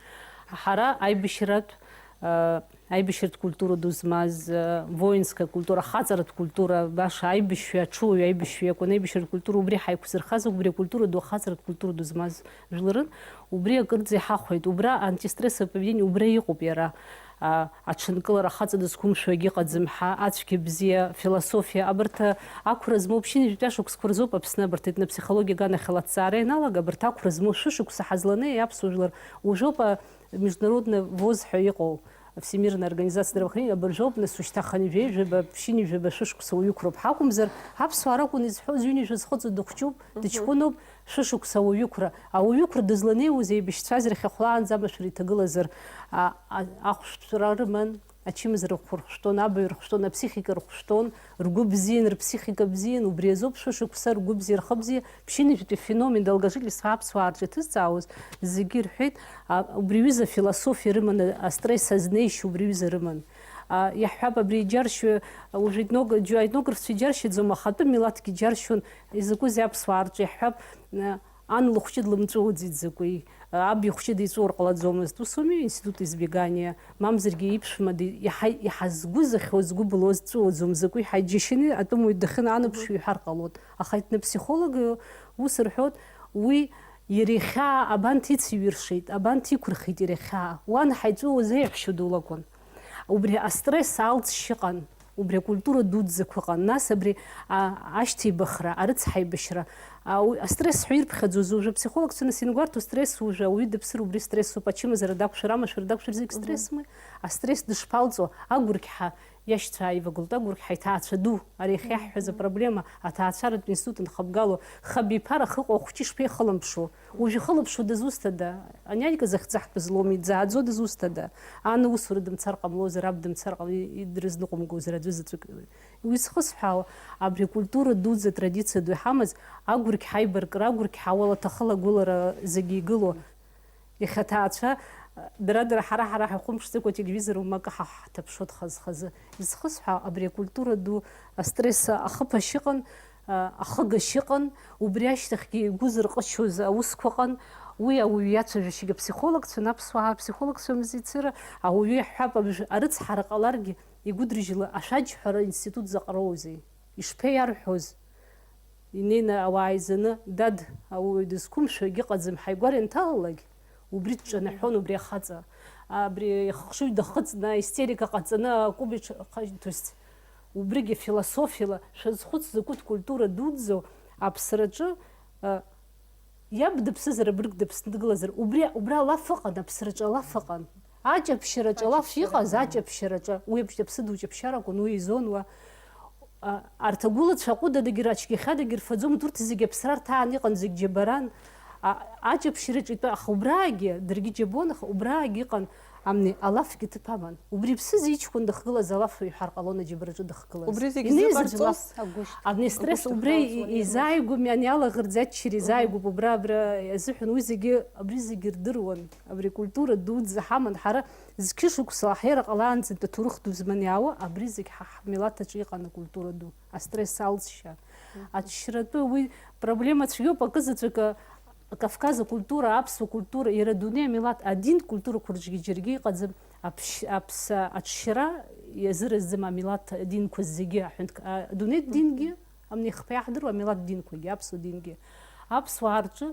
ҳара аибашьратә Аибашьратә культура ду змаз, воинская культура, ахаҵаратә культура, баша аибашьҩы, аҽуаҩ аибашьҩы иакәын, аибашьратә культура убри ҳаиқәзырхаз, убри акультура ду, ахаҵаратә культура ду змаз жәларын. Убри акырӡа иҳахәеит. Убра антистрессовое поведение, убра иҟоуп иара. А, аҽынкылара, ахаҵа дызқәымшәо егьыҟаӡам ҳәа, ацәгьа бзиа, философиа, абарҭ ақәра змоу ԥшьынҩажәитәи ашықәсқәа рзоуп Аԥсны абарҭ етнопсихологиаган ахьалацҵаара ианалага, абарҭ ақәра змоу шәышықәса ҳазланы иаԥсуа жәлар, ужәоуп а, международный воз ҳәа иҟоу, Всемирная организация здравоохранения, абыржәоуп, нас, ушьҭа хынҩажәи жәаба, ԥшьынҩажәи жәаба шәышықәса уаҩықәроуп ҳакәымзар, аԥсуаа ракәын изҳәоз, ҩынҩажәа зхыҵуа дыхәҷуп, дыҷкәыноуп, шәышықәса ауаҩықәра. Ауаҩықәра дызланеиуаз еибашьцәаз рахь ахәлаанӡа амашәыр иҭагылазар, а, а, ахәшәтәра рыман, ачымазара рхәышәтәон, абаҩ рхәышәтәон, аԥсихика рхәышәтәон, ргәы бзиан, рԥсихика бзиан, убри азоуп шәышықәса ргәы бзиа, рхы бзиа, ԥшьынҩажәатәи феномен долгожительства аԥсуаа рҿы иҭызҵаауаз зегьы ирҳәеит, а, убри аҩыза афилософиа рыманы астресс азнеишьа убри аҩыза рыман. А, иаҳҳәап, абри иџьаршьо, уажә етног-, џьо-, аетнографцәа иџьаршьаӡом, аха атәым милаҭгьы иџьаршьон, изакәызеи аԥсуаа рҿы, иаҳҳәап, а, ан лыхәҷы длымҵәуаӡеит закәи, а, аб ихәҷы диҵәуар ҟалаӡомызт, ус ауми, институт избегания, мамзаргьы иԥшәма ди-, иаҳа-, иҳазгәызахьоу згәы былуаз дҵәуаӡом закәи, ҳаџьашьаны атәым уаҩ дахьынааныԥшуа иҳәар ҟалоит. Аха аетнопсихолог ус рҳәоит, уи иара ихьаа абанҭ ицыҩиршеит, абанҭ иқәырхит иара ихьаа. Уан ҳаиҵәуоз еиҳәшьа ду лакәын. Убри астресс алҵшьа ыҟан, убри акультура дуӡӡақәа ыҟан. Нас абри, а, ашьҭеибахра, арыцҳаибашьра, а, уи астресс ҳәа ирԥхьаӡоз, уже апсихологцәа нас иангәарҭо, стресс уже ауаҩы дыԥсыр, убри стрессуп, ачымазара дақәшәар, амашәыр дақәшәар, зегь стрессмы? Астресс дышԥалҵуа? Агәырқьҳа иашьцәа ааивагылт, агәырқьҳа иҭаацәа ду, ари иахьаҳҳәаз апроблема, аҭаацәаратә институт анхыбгало, хабиԥара хыҟоу ахәҷы ишԥеихылымԥшуа? Уажә ихылыԥшуа дызусҭада? Анянька захьӡаҳтәыз лоуми, дзааӡо дызусҭада? Ан усура дымцар ҟамлозар, аб дымцар ҟам-, и-, и-, дрызныҟәымгозар аӡәы заҵәык. Уи зхысҳәаауа, абри акультура дуӡӡа, атрадициа ду иҳамаз, агәырқьҳа аибаркра, агәырқьҳа ауалаҭахыла агәылара зегьы игыло. Иахьа аҭаацәа, дара-дара, ҳара-ҳара ҳахәымԥшӡакәа ателевизор ума акы ҳа-, ҳҭаԥшуа хаз-хазы. Изхысҳәаауа, абри акультура ду астресс ахыԥашьа ыҟан, ахыгашьа ыҟан, убри ашьҭахьгьы игәы зырҟычоз аусқәа ыҟан, уи ауаҩы иацәажәашьагьы аԥсихологцәан, аԥсуаа аԥсихологцәа мзицыра, ауаҩы иаҳҳәап, абжә-, арыцҳара ҟаларгьы, игәыдрыжьла ашәаџьҳәара институт заҟароузеи? Ишԥеиарҳәоз? Инеины ауаа еизаны, дад, ауаҩы дызқәымшәо егьыҟаӡам, ҳаигәара ианҭалалак, убри дҿанаҳәон, убри ахаҵа. Абри ихшыҩ дахыҵны, аистерика ҟаҵаны, акуб иҽ-, ҟа-, то есть, убригьы философиала, шәазхәыц, закәытә культура дуӡӡоу аԥсраҿы, а, иаб дыԥсызар, абригь дыԥсны дгылазар, убри, убра алаф ыҟан, аԥсраҿы алаф ыҟан. Аҷаԥшьараҿы алаф иҟаз, аҷаԥшьараҿы, уи аԥшь-, аԥсы дуҷаԥшьаракәын, уи изон уа. А, арҭ агәылацәа аҟәыдадагьы рацәгьахьадагьы рфаӡомызт, урҭ зегьы аԥсра рҭаан иҟан, зегь џьабаран. А, аҷаԥшьараҿы итәа, аха убраагьы, даргьы џьабон, аха убраагьы иҟан, амни, алафгьы ҭыԥ аман. Убри иԥсыз иҷкәын дахгылаз алаф иҳәар ҟалон аџьабараҿы дахгылаз. Убри зегь инеиз аӡә лаф. Зыҟарҵоз агәышьҭ-, Амни астресс агәышьҭ убра ҟалоз и-, уаҩы изааигәами, ани алаӷырӡ аччара изааигәоуп, убра, абра азыҳәан уи зегьы, абри зегьы рдыруан, абри акультура дуӡӡа ҳаман, ҳара зқьышықәса ҳаира ҟалаанӡатәи аҭоурых ду зманиаауа, абри зегь ҳа ҳмилаҭ аҿы иҟан акультура ду, астресс алҵшьа. Мгм. Аччаратәы уи проблема цәгьоуп, акызаҵәык, а, Кавказ акультура, аԥсуа культура, иара адунеи амилаҭ, адин культурақәа рҿгьы џьаргьы иҟаӡам, аԥш-, аԥс-, аҽшьара иазыразӡам амилаҭ адинқәа зегьы, аҳәынҭ-, а, адунеитә дингьы, амни хԥа иаҳдыруа амилаҭ динқәагьы, аԥсуа дингьы. Аԥсуаа рҿы,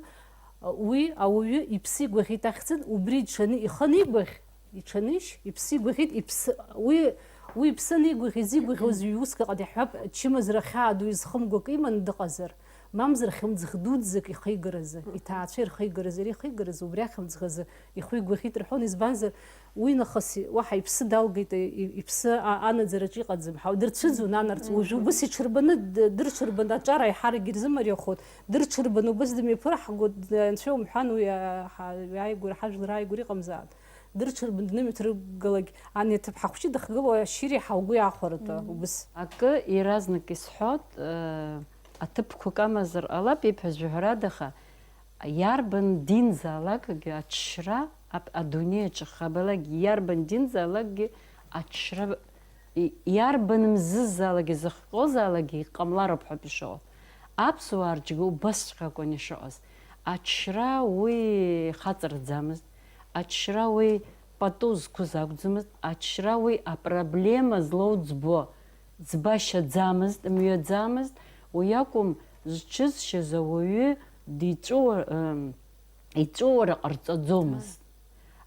а, уи ауаҩы иԥсы игәаӷьит ахьӡын, убри иҽаны, ихы анигәаӷь, иҽанишь, иԥсы игәаӷьит, иԥсы, уи, уи иԥсы анигәаӷь, изигәаӷьуаз ҩ-уск ыҟан, иаҳҳәап, чымазара хьаа ду изхымго акы иманы дыҟазар, мамзар хьымӡӷ дуӡӡак ихигаразы, иҭаацәа ирхигаразы, иара ихигаразы, убри ахьымӡӷ азы ихы игәаӷьит рҳәон, избанзар, уи нахыс уаҳа иԥсы далгеит, и-, иԥсы а-, анаӡараҿы иҟаӡам ҳәа, дырцәыӡуан анарцә, уажәы убыс иҽырбаны, д-, дырҽырбаны аҿар аиҳарак ирзымариахоит, дырҽырбаны убыс дымҩаԥырҳагоит, анцәа умҳәан, уи, а, ҳа-, иааигәара, ҳажәлар ааигәара иҟамзаап. Дырҽырбан днымҩаҭыргалак, ани аҭыԥҳа хәҷы дахгылоу ашьыри ҳаугәы иаахәаратәы, мм, убыс. Акы иаразнак исҳәот, э, аҭыԥқәак амазар ҟалап, ибҳәаз жәаҳәарада, аха иарбан динзаалакгьы аҽшьра, ап-, адунеи аҿы хабалагь, иарбан динзаалакгьы аҽшьра, и-, иарбан мзызаалакгьы, зыхҟьозаалакгьы иҟамлароуп ҳәа ишыҟоу. Аԥсуаа рҿгьы убасҵәҟьа акәын ишыҟаз. Аҽшьра уи хаҵараӡамызт. Аҽшьра уи пату зқәыз акәӡамызт, ачра уи апроблема злоу ӡбо, ӡбашьаӡамызт, мҩаӡамызт, уи акәым, зҽызшьыз ауаҩы диҵәыуар, м, иҵәыуара ҟарҵаӡомызт.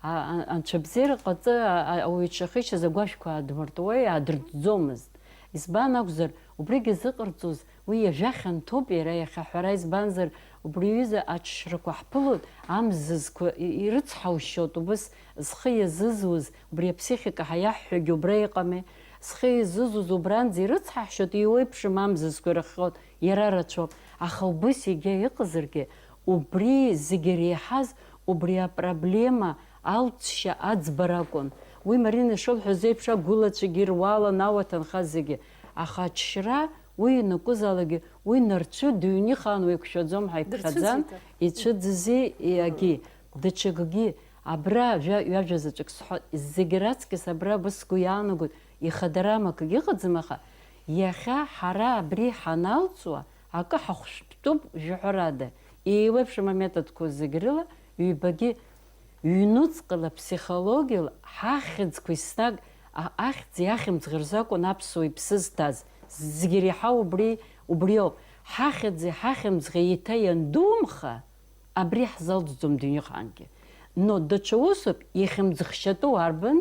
А, а, анцәа бзиара ҟаҵа, а, а, ауаҩы дшахьышьаз агәашәқәа аадмыртуа, иаадыртӡомызт. Избан акәзар, убригьы зыҟарҵоз, уи иажәа хьанҭоуп иара иахьа ҳәара, избанзар, убри аҩыза аҽшьрақәа ҳԥылоит, амзызқәа и-, ирыцҳаушьоит, убыс зхы иазызуз, убри аԥсихика ҳәа иаҳҳәогьы убра иҟами, зхы иазызуз убранӡа ирыцҳаҳшьоит, иуеиԥшым амзызқәа ирыхҟьоит, иара рацәоуп, аха убыс егьа иҟазаргьы, убри зегьы иреиҳаз, убри апроблема алҵшьа аӡбара акәын. Уи Марина ишылҳәаз еиԥш, агәылацәагьы руалан ауа ҭынха зегьы. Аха аҽшьра, уи ианакәызаалакгьы, уи нарцәы дыҩнихаан уеиқәшәаӡом ҳәа иԥхьаӡан, Дырцәыӡит. Ицәыӡызи иагьи, даҽакгьы, абра жәа-, ҩажәа заҵәык сҳәоит, зегь раҵкьыс абра абас сгәы иаанагоит, ихадарам акгьы ыҟаӡам, аха иахьа ҳара абри ҳаналҵуа, акы ҳахәшәтәуп жәаҳәарада. Еиуеиԥшым аметодқәа зегь рыла, ҩбагьы ҩнуҵҟала, ԥсихологиала ҳахьӡқәа еснагь а-, ахьӡи ахьымӡӷи рзы акәын аԥсуа иԥсы зҭаз. Зегь иреиҳау убри, убриоуп. Ҳахьӡи ҳахьымӡӷи еиҭа иандумха, абри ҳзалҵӡом дунеихаангьы. Но даҽа усуп, ихьымӡӷшьатәу арбан,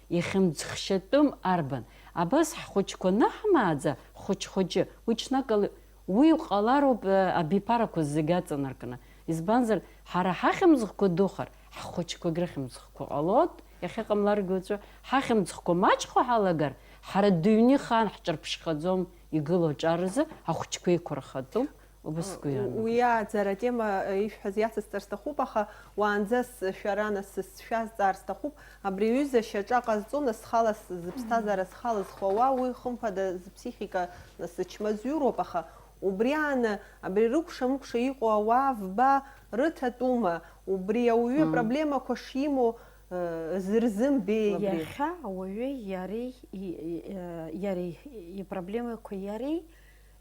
ихьымӡӷшьатәым арбан. Абас ҳхәыҷқәа анаҳмааӡа, хәыҷ-хәыҷы, уи ҽнакала, уи ҟалароуп, э, абиԥарақәа зегь аҵанаркны. Избанзар, ҳара ҳахьымӡӷқәа духар, ҳхәыҷқәагь рыхьымӡӷқәа ҟалоит, иахьыҟамларгьы уаҵәы, ҳахьымӡӷқәа маҷхо ҳалагар, ҳара дыҩнихаан ҳҿырԥшхаӡом, игылоу аҿар рзы ахәыҷқәа еиқәырхатәуп. Убас сгәы иаанагоит. Уи аӡара атема, э, ишәҳәаз иацысҵар сҭахуп, аха уаанӡа с-, шәара нас сшәазҵаар сҭахуп. Абри аҩыза шьаҿа ҟазҵо, нас схала с-, зыԥсҭазаара схала зхәауа, уи хымԥада зыԥсихика нас зычмазаҩыроуп, аха убри ааны, абри рыкәша-мыкәша иҟоу ауаа вба рыҭатәума? Убри ауаҩы Мм. апроблемақәа шимоу, э, зырзымбеи убри? Иахьа ауаҩы иареи, и, и, э, иареи ипроблемақәа иареи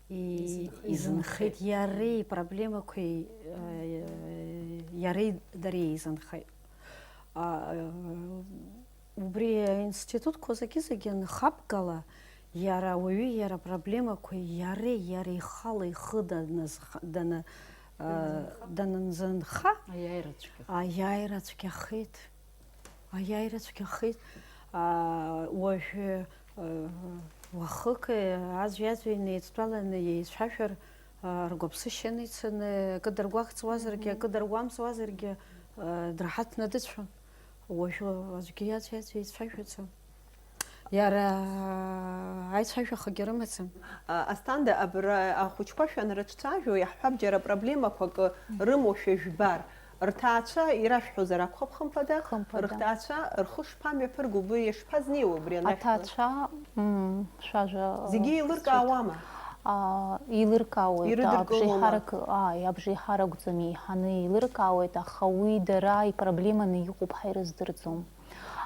И-, изынхеит. Изынхеит иареи ипроблемақәеи, э, иареи дареи изынхеит. А, э, убри аинститутқәа зегьы-зегьы анхабгала, иара ауаҩы иара апроблемақәа иареи иара ихала ихы даназх-, дана-, э, Данынхаба. Данынзынха, Аиааира цәгьахеит. Аиааира цәгьахеит. Аиааира цәгьахеит. Аа, уажәы, э, уахык, э, аӡәи-аӡәи неидтәаланы еицәажәар, аа, ргәаԥсышьа ныцаны, акы дыргәаҟӡазаргьы, Мгм. акы дыргәамҵуазаргьы, э, драҳаҭны дыцәон. Уажәы аӡәгьы аӡәи-аӡәи еицәажәаӡом. Иара аицәажәахагьы рымаӡам. А, Асҭанда, абра ахәыҷқәа шәанрыҿцәажәо, иаҳҳәап, џьара проблемақәак рымоушәа жәбар. Рҭаацәа ирашәҳәозар акәхап, хымԥада? Хымԥада. Рҭаацәа рхы шԥамҩаԥырго, убри ишԥазнеиуа, убри анаҩс? Аҭаацәа, м, шәажәа, Зегьы еилыркаауама? А, еилыркаауеит. Ирыдыркылома? Абжеиҳарак, ааи, абжеиҳаракӡам, еиҳаны еилыркаауеит, аха уи дара ипроблеманы иҟоуп ҳәа ирыздырӡом.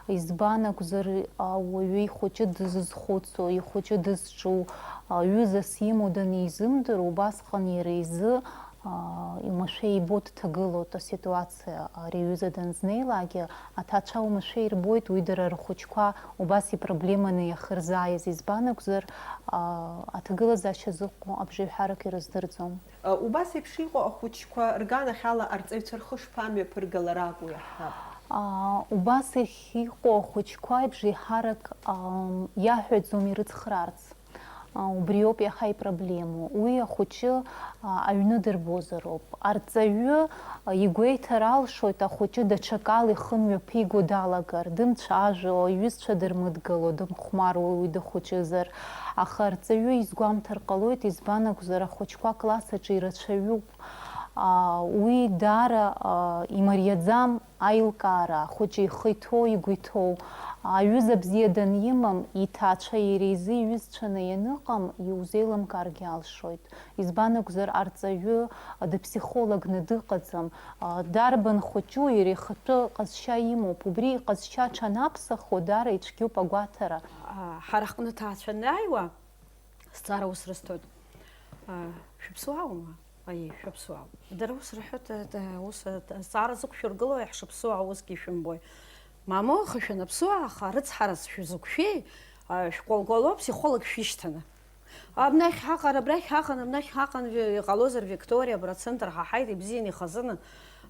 Избан акәзар, ауаҩы ихәыҷы дызхәыцуа, ихәыҷы дызҿу, ҩызас имоу данизымдыруа, убасҟан иара изы, аа, уамашәа ибо дҭагылоуп аситуациа, ари аҩыза данзнеилакгьы, аҭаацәа уамашәа ирбоит уи дара рхәыҷқәа убас ипроблеманы иахырзааиз. Избан акәзар, аа, аҭагылазаашьа зыҟоу абжеиҳарак ирыздырӡом. Убас еиԥш иҟоу ахәыҷқәа рганахьала арҵаҩцәа рхы шԥамҩаԥыргалар акәу иаҳҳәап? Аа, убас иахь иҟоу ахәыҷқәа абжеиҳарак, ам, иаҳәаӡом ирыцхраарц. А, убриоуп иаҳа ипроблемоу. Уи ахәыҷы, а, аҩны дырбозароуп. Арҵаҩы, а, игәеиҭар алшоит ахәыҷы даҽакала ихы мҩаԥиго далагар, дымцәажәо, иҩызцәа дырмыдгало, дымхәмаруа уи дыхәыҷызар. Аха арҵаҩы изгәамҭар ҟалоит, избан акәзар, ахәыҷқәа акласс аҿы ирацәаҩуп. Аа, уи даара, аа, имариаӡам аилкаара, ахәыҷы ихы иҭоу, игәы иҭоу. Аҩыза бзиа данимам, иҭаацәа иара изы иҩызцәаны ианыҟам, иузеилымкааргьы алшоит. Избан акәзар, арҵаҩы дыԥсихологны дыҟаӡам. Дарбан хәыҷу, иара ихатәы ҟазшьа имоуп. Убри иҟазшьа аҽанаԥсахуа, даара ицәгьоуп агәаҭара. Ҳара ҳҟны ҭаацәа анааиуа, Сҵаара ус рысҭоит. Шәыԥсуааума? Аиеи, шәыԥсуаауп. Дара ус рҳәоит, ус азҵаара зықәшәыргыло, иаҳшыԥсуаау усгьы ишәымбои? Мамоу, аха шәанаԥсуа, аха рыцҳарас шәызықәшәеи, а, шәкәалкәало аԥсихолог шәишьҭаны. Абнахь ҳаҟан, абрахь ҳаҟан, абнахь ҳаҟан, ве-, иҟалозар Викториа абра ацентр ҳаҳаит, ибзианы ихазыны,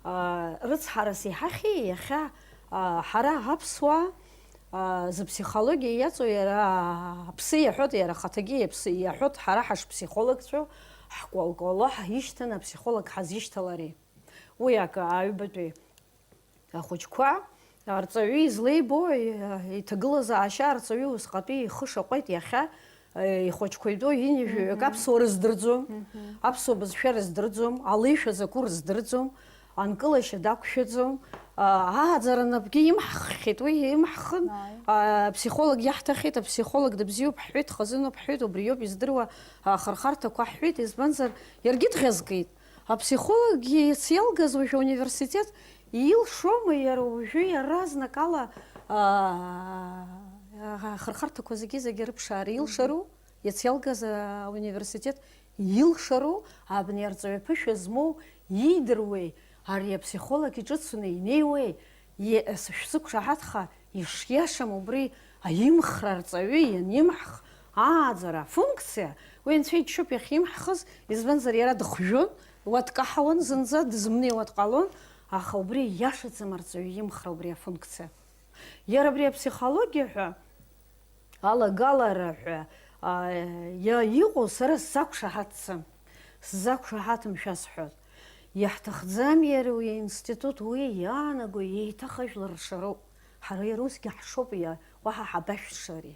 а, рыцҳарас иҳахьи иахьа, а, ҳара аԥсуаа, а, зыԥсихологиа иаҵоу иара аԥсы иаҳәоит, иара ахаҭагьы иаԥсы иаҳәоит, ҳара ҳашԥсихологцәоу, ҳкәалкәало ҳишьҭан аԥсихолог ҳазишьҭалари? Уи акы, аҩбатәи. Ахәыҷқәа арҵаҩы излеибо, иҭагылазаашьа арҵаҩы усҟатәи ихы шаҟәеит иахьа, ихәыҷқәа итәоу ҩынҩажәаҩык Мгм. аԥсуа рыздырӡом, Мгм. аԥсуа бызшәа рыздырӡом, алеишәа закәу рыздырӡом, анкылашьа дақәшәаӡом, а, ааӡара напгьы имҳххьеит, уи имҳхын, Ааи. а, аԥсихолог иаҳҭахьеит, аԥсихолог дыбзиоуп ҳҳәеит, хазыноуп ҳҳәеит, убриоуп издыруа ахырхарҭақәа ҳҳәеит, избанзар, иаргьы дӷьазкит. Аԥсихологгьы иац иалгаз уажәы ауниверситет Илшома иара уажәы иаразнакала, аа, ахырхарҭақәа зегьы-зегьы рыԥшаара илшару, иац иалгаз ауниверситет илшару, абни арҵаҩы аԥышәа змоу иидыруеи, ари аԥсихолог иҿыцуны инеиуеи, е-, шәзықәшаҳаҭха, ишиашам убри аимхра арҵаҩы ианимҳх, ааӡара афункциа, уи Анцәа иџьшьоуп иахьимҳхыз, избанзар, иара дыхжәон, уа дкаҳауан зынӡа, дызмнеиуа дҟалон, аха убри иашаӡам арҵаҩы имхра убри афункциа. Иара абри аԥсихологиа ҳәа, алагалара ҳәа, а, иа-, иҟоу сара сзақәшаҳаҭӡам. Сзақәшаҳаҭым шәасҳәоит. Иаҳҭахӡам иара уи аинститут, уи иаанаго еиҭах ажәлар ршароуп. Ҳара иара усгьы ҳшоуп, иа-, уаҳа ҳабашәшари.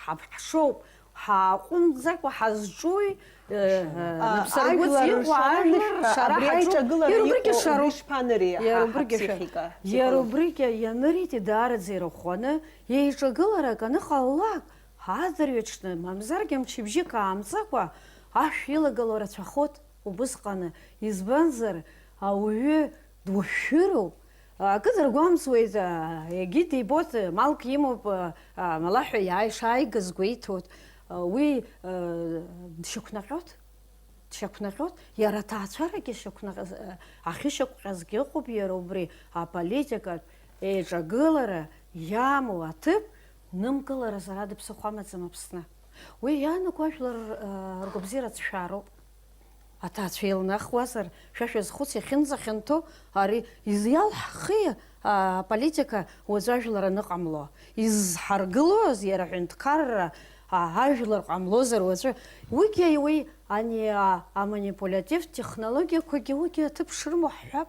Ҳаԥшоуп, ҳааҟәымҵӡакәа ҳазҿуи, э, э, А, напсаргәыҵ ажәлар иҟоу ршара, ажәлар ршара абри ҳаҿуп. Аиҿагылара Иара убригьы иҟоу шароуп. Убри шԥанырии Иара ҳа убригьы шәа-, ҳаԥсихика, иара психолог? Убригьы ианыритеи даараӡа ирӷәӷәаны, еиҿагыларак аныҟалалак, адырҩаҽны, мамзаргьы мчыбжьык аамҵакәа, ашә илагало рацәахоит убысҟаны. Избанзар, ауаҩы дуашәыроуп, Акы дыргәамҵуеит, а, егьи дибоит, малк имоуп, а, а, малаҳәа иааи-, шааигаз гәеиҭоит. А, уи, а, дшьақәнаҟьоит, дшьақәнаҟьоит. Иара аҭаацәарагьы шьақәнаҟьаз, а, ахьышьақәҟьазгьы ыҟоуп иара убри аполитикатә еиҿагылара иамоу аҭыԥ нымкыларазы ара дыԥсыхәа амаӡам Аԥсны. Уи иаанаго ажәлар, а, ргәабзиара ацәшәароуп. Аҭаацәа еилнахуазар, шәа шәазхәыц, иахьынӡахьанҭоу ари изиалҳхи, а, аполитика уаҵәы ажәлар аныҟамло? Изҳаргылоз иара аҳәынҭқарра, а, ажәлар ҟамлозар уаҵәы? Уигьы уи, ани, а, аманипулиативтә технологиақәагьы уигьы аҭыԥ шрымоу ҳҳәап.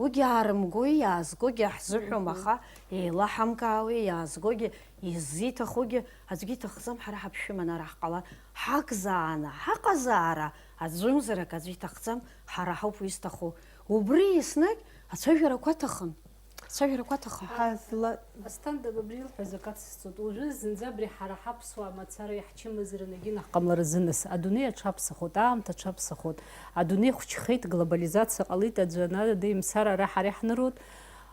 Уигьы аарымгои, иаазгогьы ҳзыҳәом, Мгм. аха еилаҳамкаауеи, иаазгогьы, иззиҭахугьы аӡәгьы иҭахӡам, ҳара ҳаԥшәыман ара ҳҟалан. Ҳакзааны ҳаҟазаара аӡәымзар акы аӡәы иҭахӡам, ҳара ҳауп уи зҭаху. Убри еснагь ацәажәарақәа аҭахын. Ацәажәарақәа аҭахын. Ҳазла- Асҭанда, абри илҳәаз акы ацысҵоит. Уажәы зынӡа абри ҳара ҳаԥсуаа мацара иаҳчымазараны егьынаҳҟамларазы нас. Адунеи аҽаԥсахоит, аамҭа аҽаԥсахоит. Адунеи хәҷхеит, глобализациа ҟалеит, аӡәы анада имцар ара ҳара иаҳныруеит.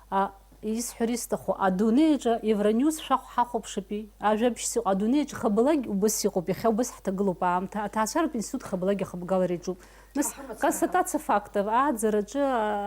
А, исҳәар исҭаху, адунеи аҿы Евроньюс шәахә ҳахәаԥшыпи, ажәабжьс иҟоу, адунеи аҿы хабалак убыс иҟоуп, иахьа убыс ҳҭагылоуп аамҭа, аҭаацәаратә институт хабалак иахыбгалара иҿуп. Нас, Ҳамацара. Констатациа фактов, ааӡараҿы,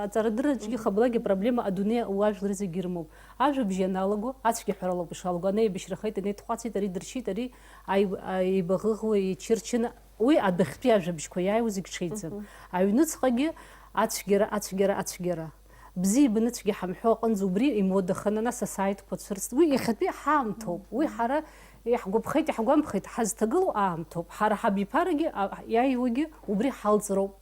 аҵарадырраҿгьы Мгм. хабалак ипроблема адунеи уажәлар зегьы ирымоуп. Ажәабжь ианалаго, ацәгьа ҳәаралоуп ишалго, анеибашьрахеит, анеидҟәацит, ари дыршьит, ари аи-, аибаӷыӷуа, ичырчын, уи адәахьтәи ажәабжьқәа иааиуа зегь ҽеиӡам. Мгм. Аҩныҵҟагьы ацәгьара, ацәгьара, ацәгьара. Бзиа ибаны цәгьа ҳамҳәо аҟынӡа убри имодаханы, нас асааитқәа цәырҵт. Уи иахьатәи ҳаамҭоуп. Уи ҳара иаҳгәаԥхеит, иаҳгәамԥхеит, ҳазҭагылоу аамҭоуп. Ҳара ҳабиԥарагьы, а, иааиуагьы убри ҳалҵроуп.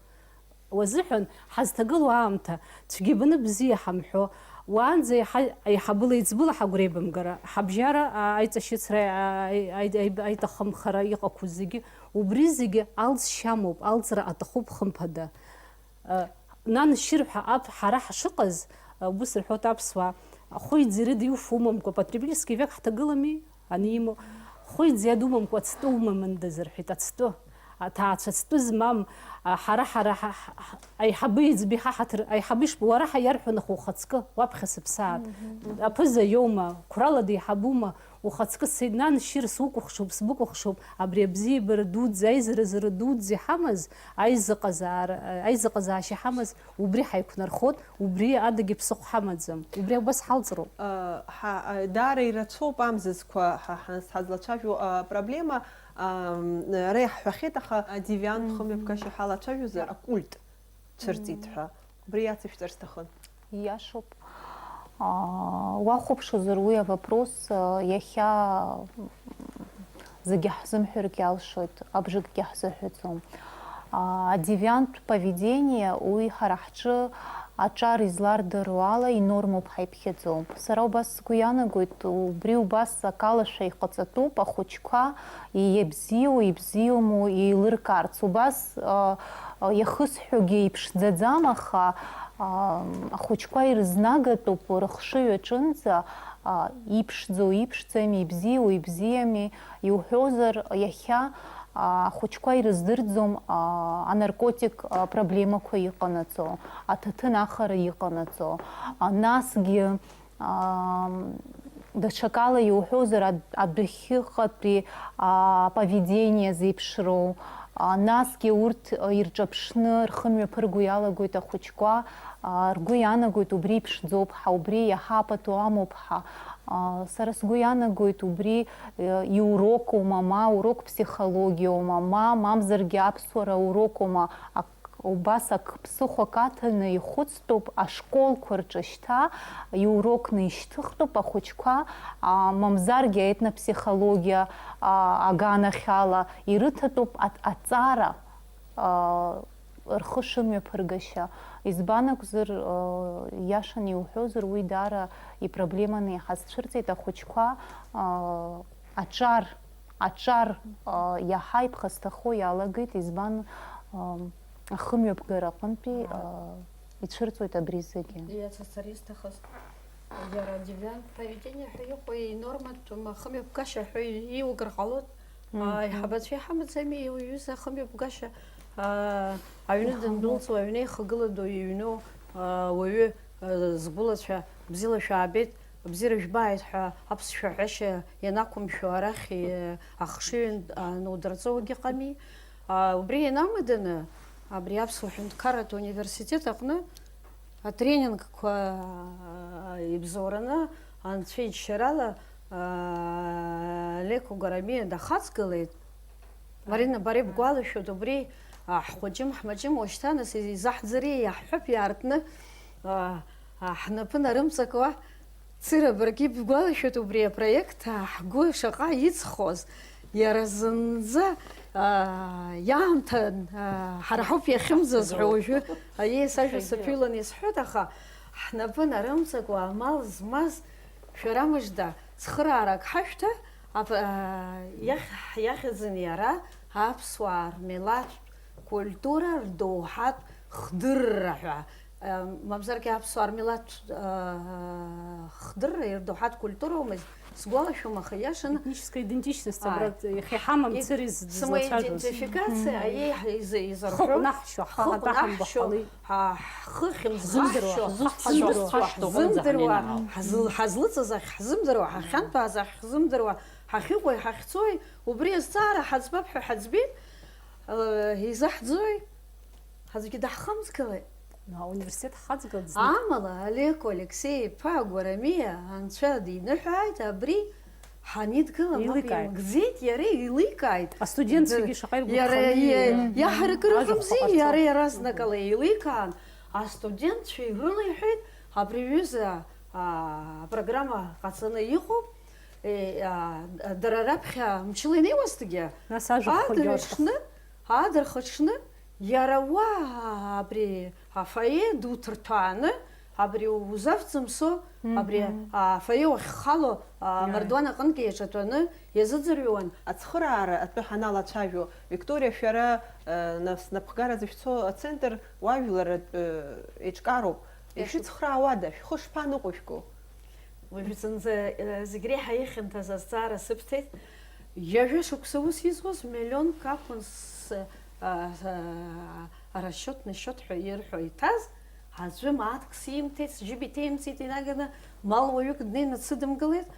Уазыҳәан, ҳазҭагылоу аамҭа, цәгьа ибаны бзиа ҳамҳәо, уаанӡа еиҳа, еиҳабыла-еиҵбыла ҳагәра еибамгара, ҳабжьара, а, аиҵашьыцра, а, аи-, аи-, аи-, аиҭахымхара иҟақәоу зегьы, убри зегьы алҵшьа амоуп, алҵра аҭахуп, хымԥада. Нан шьырҳәа ап ҳара ҳшыҟаз, ус рҳәоит аԥсуаа, ахәы иӡирыда иуфа умамкәа, потребительский век ҳҭагылами, ани имоу, хәы иӡиада умамкәа ацтәы умамындаз рҳәеит, ацтәы. Аҭаацәа зтәыз, мам, а, ҳара, ҳара, ҳа, ҳа, ҳа, аиҳабы иӡбеи ҳаҳаҭыр, аиҳабы ишԥа, уара ҳәа иарҳәо нахуа ухаҵкы, уаԥхьа сыԥсаат. Аԥыза иоума, қәрала деиҳабума, ухаҵкы сцеит, нан, шьыр, сукәыхшоуп, сбыкәыхшоуп, абри абзиабара дуӡӡа, аизаразара дуӡӡа иҳамаз, аизыҟазаара, аизыҟазаашьа иҳамаз, убри ҳаиқәнархоит, убри адагьы ԥсыхәа ҳамаӡам, убри убас ҳалҵроуп. Ҳа, даара ирацәоуп амзызқәа ҳа, ҳа, ҳазлацәажәо апроблема, ам, ара иаҳҳәахьеит, аха адевиант хымҩаԥгашьа ҳалацәажәозар, акульт цәырҵит ҳәа. Убри иацышәҵар сҭахын. Ииашоуп. А, уахәаԥшызар, уи авопрос, а, иахьа, м, зегьы ҳзымҳәаргьы алшоит, абжакгьы ҳзыҳәаӡом. А, адевианттә поведение, уи ҳара ҳҿы аҿар излардыруа ала инормоуп ҳәа иԥхьаӡоуп. Сара убас сгәы иаанагоит, убри убас акалашәа иҟаҵатәуп, ахәыҷқәа иабзиоу, ибзиоуму еилыркаарц. Убас, а, а, иахысҳәогьы иԥшӡаӡам, аха, а, ахәыҷқәа ирызнагатәуп рыхшыҩ аҿынӡа, а, иԥшӡоу иԥшӡами, ибзиоу ибзиами, иуҳәозар, иахьа, а, ахәыҷқәа ирыздырӡом, а, анаркотик, а, проблемақәа иҟанаҵо, аҭаҭын ахара иҟанаҵо, а, насгьы, аа, даҽакала иуҳәозар, ад-, адәахьыҟатәи, аа, поведение зеиԥшроу, аа, насгьы урҭ, а, ирҿаԥшны рхы мҩаԥырго иалагоит ахәыҷқәа, аа, ргәы иаанагоит, убри иԥшӡоуп ҳәа, убри иаҳа пату амоуп ҳәа. Аа, сара сгәы иаанагоит, убри, э, иурокума, ма урок психологиоума, ма, мамзаргьы аԥсуара урокума, ак-, Убас ак ԥсыхәак аҭаны ихәыцтәуп ашколқәа рҿы шьҭа, иурокны ишьҭыхтәуп ахәыҷқәа, а, мамзаргьы аетнопсихологиа, а, аганахьала ирыҭатәуп аҭ-, аҵара, а, рхы шымҩаԥыргашьа. Избан акәзар, а, иашаны иуҳәозар, уи даара ипроблеманы иҳазцәырҵит ахәыҷқәа, а, аҿар, аҿар, а, иаҳа иԥхасҭахо иалагеит, избан, а, ахымҩаԥгара аҟынтәи, а, ицәырҵуеит абри зегьы. Иацасҵар исҭахыз, иара девиант поведение ҳәа иҟоу инорматәым ахымҩаԥгашьа ҳәа иугар ҟалоит. Мгм. Аиҳабацәа иҳамаӡами иуҩыз ахымҩаԥгашьа? А, аҩны дындәылҵуа, аҩны ихагылада иҩноу, а, уаҩы, а, згәылацәа бзиала шәаабеит, бзиара жәбааит ҳәа аԥсшәа ҳәашьа ианақәымшәо арахь, э, ахшыҩ, а, нудырҵо уагьыҟами. А, убри ианамаданы, абри Аԥсуа Ҳәынҭқарратә Университет аҟны атренингқәа, а, ибзоураны, анцәа иџьшьарала, а, Леко Гарамиа дахаҵгылеит. Марина, бара ибгәалашәоит убри, а, ҳхәыҷым, ҳмаҷым уашьҭа нас изаҳӡари, иаҳҳәап иаартны, а, а, ҳнапы нарымҵакуа. Цыра, баргьы ибгәалашәоит убри апроект, а, ҳгәы шаҟа иҵхоз, иара зынӡа, а, иаамҭан, а, ҳара ҳауп иахьымӡаз ҳәа уажәы, аиеи, сажәа саԥыҩланы исҳәоит, аха ҳнапы нарымҵакуа амал змаз шәара мыжда, цхыраарак ҳашәҭа, ап-, а, иахь-, иахьӡын иара аԥсуаа рмилаҭтә культура рдоуҳатә хдырра ҳәа, а, мамзаргьы аԥсуаа рмилаҭтә, а, хдырра ирдоуҳатә культуроумызт, сгәалашәом, аха иашаны. Этническая идентичность, а, абра иахьа иҳамам, ид-, цыра из-, самоидентификация, злацәажәоз. Аиеи, ҳа-, изы-, изырҳәо, ҳхы ҟәнаҳшьо, ҳхы ҟаҳаҭаҳамбо ҟәнаҳшьо, ҳалеи. Ҳа-, ҳхы ахьынӡаҳшьо, ҳзымдыруа, ҳхы ҳзымдыруа, ҳзымдыруа, ҳзымдыруа, ҳзыл-, ҳазлыҵыз ахь ҳзымдыруа, ҳахьантәааз ахь ҳзымдыруа, ҳахьыҟоу иҳахьцои, убри азҵаара ҳаӡбап ҳәа ҳаӡбеит, э, изаҳӡои? Аӡәгьы даҳхымҵгылеит. Университет ҳхаҵгылт знык. Амала, Алеко Алексеи-иԥа Гәарамиа анцәа диныҳәааит, абри ҳанидгыла мап еиликааит. Имкӡеит, иара еиликааит. Астудентцәагьы шаҟа иргәаԥханы иара, иа-, иа-, иаҳаракыра ыҟамзи, иара иаразнакала еиликаан, астудентцәа ирылеиҳәеит, абри аҩыза, а, апрограмма ҟаҵаны иҟоуп, э, а, дара раԥхьа мчыла инеиуазҭгьы, нас ажәа адырҩаҽны, адырхаҽны, иара уа абри афойе ду ҭырҭәааны, абри узавҵымсо, абри, мгм, афойе уахьхало, а, амардуан аҟынгьы иаҿатәаны иазыӡырҩуан. Ацхыраара атәы ҳаналацәажәо, Викториа, шәара, а, на-, снапхгара зышәцо ацентр уажәларратә, э, еиҿкаароуп. Иашоуп. Ишәыцхраауада, шәхы шԥаныҟәышәго? Уажәы зынӡа, э, зегь реиҳа ихьанҭаз азҵаара сыбҭеит. Ҩажәа шықәса ус изуаз миллионк акәын а, а, расчетный счет ҳәа ирҳәо иҭаз, аӡәы мааҭк симҭеит, сџьыба иҭеимҵеит, инаганы мал уаҩык днеины дсыдымгылеит.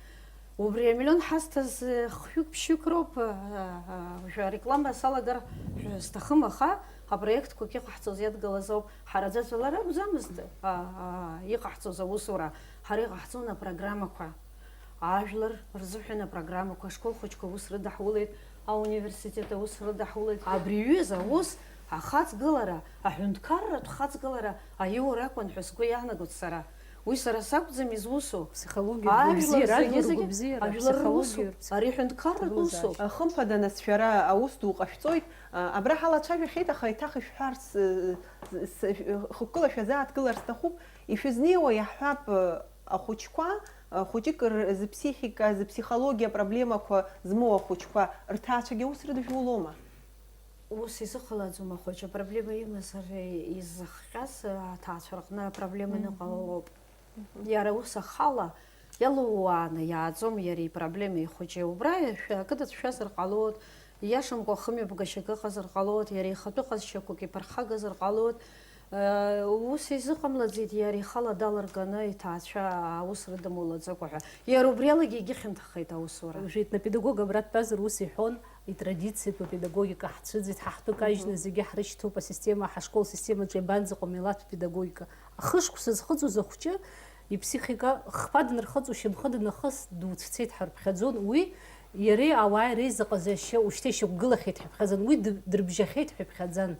Убри амиллион ҳазҭаз, э, хҩык-ԥшьҩык роуп, э, э, уажәы ареклама салагар ҳәа сҭахым, аха апроектқәак иҟаҳҵоз иадгылаз ауп. Ҳара аӡәаӡәала ракәӡамызт, а, а, иҟаҳҵоз аусура, ҳара иҟаҳҵон апрограммақәа. Ажәлар рзыҳәан апрограммақәа, ашкол хәыҷқәа аус рыдаҳулеит, ауниверситет аус рыдаҳулеит. Абри аҩыза аус ахаҵгылара, аҳәынҭқарратә хаҵгылара аиура акәын ҳәа сгәы иаанагоит сара. Уи сара сакәӡам изусу. Ԥсихологиа, Ажәлар гәыбзиара, зегьы, ажәлар зегьы, гәыбзиара, ажәлар русуп. Психологиа, Ари аҳәынҭқарратә усуп. Хымԥада, нас, шәара аус ду ҟашәҵоит. А, абра ҳалацәажәахьеит, аха еиҭах ишәҳәарц, э, с-, с-, хықәкыла шәазааҭгылар сҭахуп. Ишәызнеиуа иаҳҳәап, э, ахәыҷқәа, э, хәыҷык р-, зыԥсихика, зыԥсихологиа проблемақәа змоу ахәыҷқәа рҭаацәагьы аус рыдыжәулома? Ус изыҟалаӡом, ахәыҷы апроблема имазар, изыхҟьаз аҭаацәа рҟны апроблема Мгм. ныҟалалоуп. Мгм. Иара ус ахала иалууааны иааӡом иара ипроблема ихәыҷы. Убра шәа-, акы дацәшәазар ҟалоит, ииашамкәа хымҩаԥгашьак ыҟазар ҟалоит, иара ихатәы ҟазшьақәак иԥырхагазар ҟалоит. Э, ус изыҟамлаӡеит иара ихала далырганы иҭаацәа аус рыдымулаӡакәа ҳәа. Иара убри алагьы егьыхьанҭахеит аусура. Жәеит, на педагог абра дтәазар ус иҳәон, итрадициатә апедагогика ҳцәыӡит, ҳа ҳтәы кажьны Мгм. зегьы ҳрышьҭоуп асистема, ҳашкол системаҿы иабанӡаҟоу милаҭтә педагогика. Ахышықәса зхыҵуаз ахәҷы иԥсихика хԥа днархыҵ, ушьамхы днахыс дуцәцеит ҳәа рыԥхьаӡон. Уи иареи ауааи реизыҟазаашьа ушьҭа ишьақәгылахьеит ҳәа иԥхьаӡан, уи д-, дрыбжьахьеит ҳәа иԥхьаӡан.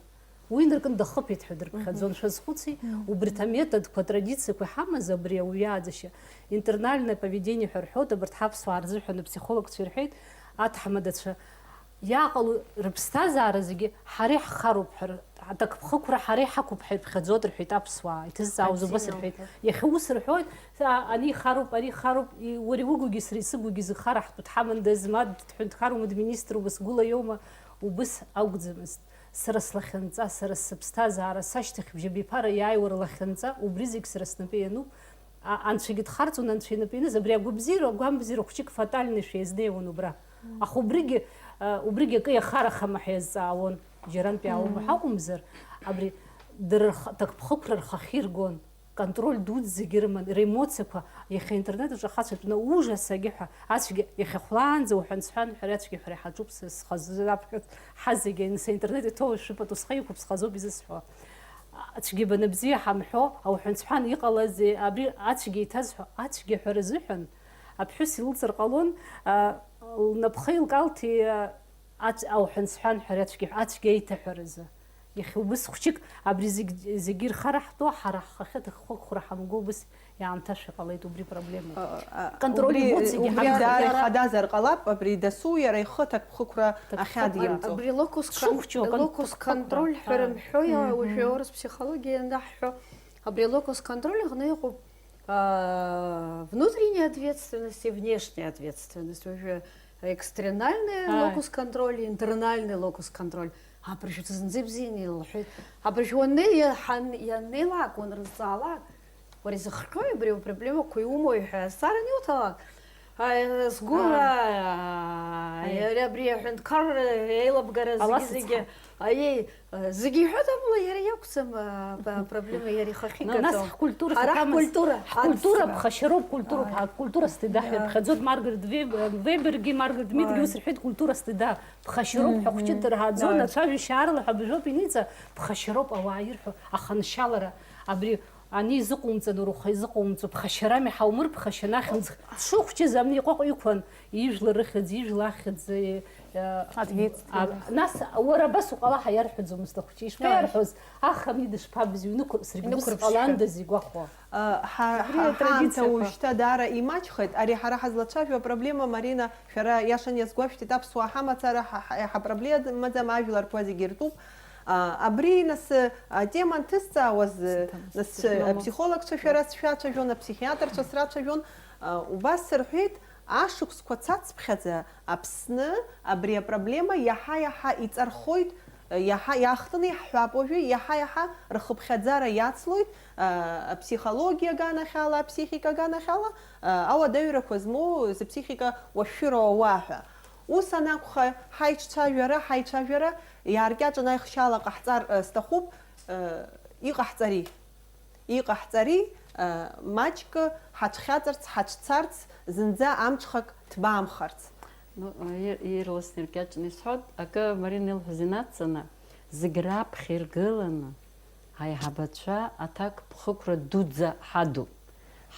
Уи инаркны дахыԥеит ҳәа дырԥхьаӡон. Мгм. Шәазхәыци, Мгм. убри аметодқәа, атрадициақәа иҳамаз абри ауаҩы иааӡашьа, интернальное поведение ҳәа рҳәоит, абарҭ ҳаԥсуаа рзыҳәан апсихологцәа ирҳәеит, аҭаҳмадацәа иааҟало рыԥсҭазаара зегьы ҳара иаҳхароуп ҳәа, аҭакԥхықәра ҳара иҳақәуп ҳәа иԥхьаӡоит рҳәеит аԥсуаа, иҭызҵаауаз убас Адҵиноуп рҳәеит. ҳәа. Иахьа ус рҳәоит, са ани ихароуп, ари ихароуп, и-, уара иугугьы сара исыгугьы зыхараҳтәу дҳамандаз, ма дҳәынҭқарума, дминиструма, сгәыла иоума, убыс акәӡамызт. Сара слахьынҵа, сара сыԥсҭазаара, сашьҭахьбжь абиԥара иааиуа рлахьынҵа, убри зегь сара снапы иануп. А-, анцәагьы дхарҵон, анцәа инапы ианыз, абри агәабзиара, агәамбзиара хәҷык фатальный шәа иазнеиуан убра. Аха убригьы, а, убригьы акы иахарахама ҳәа иазҵаауан. Џьарантәи ааума Мм. ҳакәымзар, абри дара рх-, ҭакԥхықәра рхахьы иргон. Контроль дуӡӡагьы рыман, ремоциақәа, иахьа интернет аҿы ахацәа тәаны ужас агьы ҳәа, ацәгьа иахьа хәлаанӡа уҳәан-сҳәан ҳәа, ари ацәгьа ҳәа иҳаҿуп, сызхаз-, ҳа зегьы анаԥхьаҵ, ҳа зегьы ансеи интернет иҭоу шәыпату схы иқәуп, схазоуп изысҳәо. Ацәгьа банабзиа ҳамҳәо, ауҳәан-сҳәан иҟалазеи, абри ацәгьа иҭазҳәо, ацәгьа ҳәа рзыҳәан, аԥҳәыс илыҵыр ҟалон, а, лнапхеи лкалҭи, а, Ац-, ауҳәан-сҳәан ҳәа ацәгьа, ацәгьа аиҭаҳәаразы. Иахьа убыс хәҷык абри зегь, зегьы ирхараҳтәу, ҳара ҳхахьы аҭакԥхықәра ҳамго убыс иаамҭашәа ҟалеит убри проблемоуп. А, а, Контроль убри, эмоциягьы убри ҳамоуп. Даара ихадазар ҟалап, абри дасу иара ихы аҭакԥхықәра Аҭакԥхықәра. Ахьадимҵо. Абри локус кон-, Шухәҷу, кон-, локус контроль ҳәа контроль. Рымҳәои, Мгм. Уажәы аурыс психологиа ианаҳҳәо, абри локус контроль аҟны иҟоуп, а, внутренняя ответственность и внешняя ответственность. Уажәы экстернальный Ааи. Локус контроль, интернальный локус контроль. Абыржәы зынӡа ибзианы илҳәеит. Абыржәы уаннеи, иаҳан-, ианнеилак, уанрызҵаалак, уара изыхҟьои абри апроблемақәа иумои ҳәа азҵааран иуҭалак, ааи, сгәы, Ааи. Ааи. Иара абри аҳәынҭқарра еилабгара зегьы, Аласыцҳа. Зегьы, аиеи, зегьы иҳәоит, амала иара иакәӡам, а, ба-, проблема иара ихахьы Но нас игаӡом. Ҳкультура Ҳара саҭамыз, ҳкультура, ҳкультура ҳаццакра. Ԥхашьароуп, культура Ааи. Ҳа-, культура стыда ҳәа Ааи. Иԥхьаӡоит Маргарет Веб-, Вебергьы, Маргарет Мидгьы Ааи. Ус рҳәеит, культура стыда. Ԥхашьароуп ҳәа Мгм. Хәҷы дырҳаӡон, Ааи. Ацәажәашьа аарлаҳәа абжәоуп иниҵа, ԥхашьароуп ауаа ирҳәо, аханшьалара, абри ани изыҟоумҵан, уара ухы изыҟоумҵо, ԥхашьарами, ҳаумырԥхашьан, ахьымӡӷ дшыхәҷыз амни иҟәаҟә иқәан, ижәла рыхьӡ, ижәла ахьӡ, э, э, Ответственность. А, нас, уара абас уҟала ҳәа иарҳәаӡомызт ахәҷы, Ааи. Ишԥаиарҳәоз, аха амни дышԥабыз, иҩнықәырԥ-, саргьы ус Инықәырԥшьа. Ҟаландаз игәахәуа. Ҳа-, Убри ҳа-, атрадициақәа. Ҳаамҭа уажәшьҭа даара имаҷхеит. Ари ҳара ҳазлацәажәо апроблема, Марина, шәара иашан иазгәашәҭеит, аԥсуаа ҳамацара ҳа-, ҳа-, иҳапроблемаӡам, ажәларқәа зегьы иртәуп. А, абри, нас, атема анҭысҵаауаз, Сыҭам-, нас, сыҭамлац. Аԥсихологцәа шәара сшәацәажәон, аԥсихиатрцәа срацәажәон. А, убас сырҳәеит, ашықәсқәа цацԥхьаӡа Аԥсны абри апроблема иаҳа-иаҳа иҵархоит, иаҳа иаахтны иаҳҳәап уажәы, иаҳа-иаҳа рхыԥхьаӡара иацлоит, а, аԥсихологиа аганахьала, аԥсихика аганахьала, а, ауадаҩрақәа змоу зыԥсихика уашәшәыроу ауаа ҳәа. Ус анакәха, ҳаицәажәара, ҳаицәажәара иааркьаҿны аихшьала ҟаҳҵар, э, сҭахуп, э, иҟаҳҵари? Иҟаҳҵари, э, маҷк ҳацәхьаҵырц, ҳацәцарц, зынӡа амҽхак ҭбаамхарц? Ну, ир-, ирласны иркьаҿны исҳәоит, акы Марина илҳәаз инадҵаны, зегь раԥхьа иргыланы, аиҳабацәа аҭакԥхықәра дуӡӡа ҳадуп.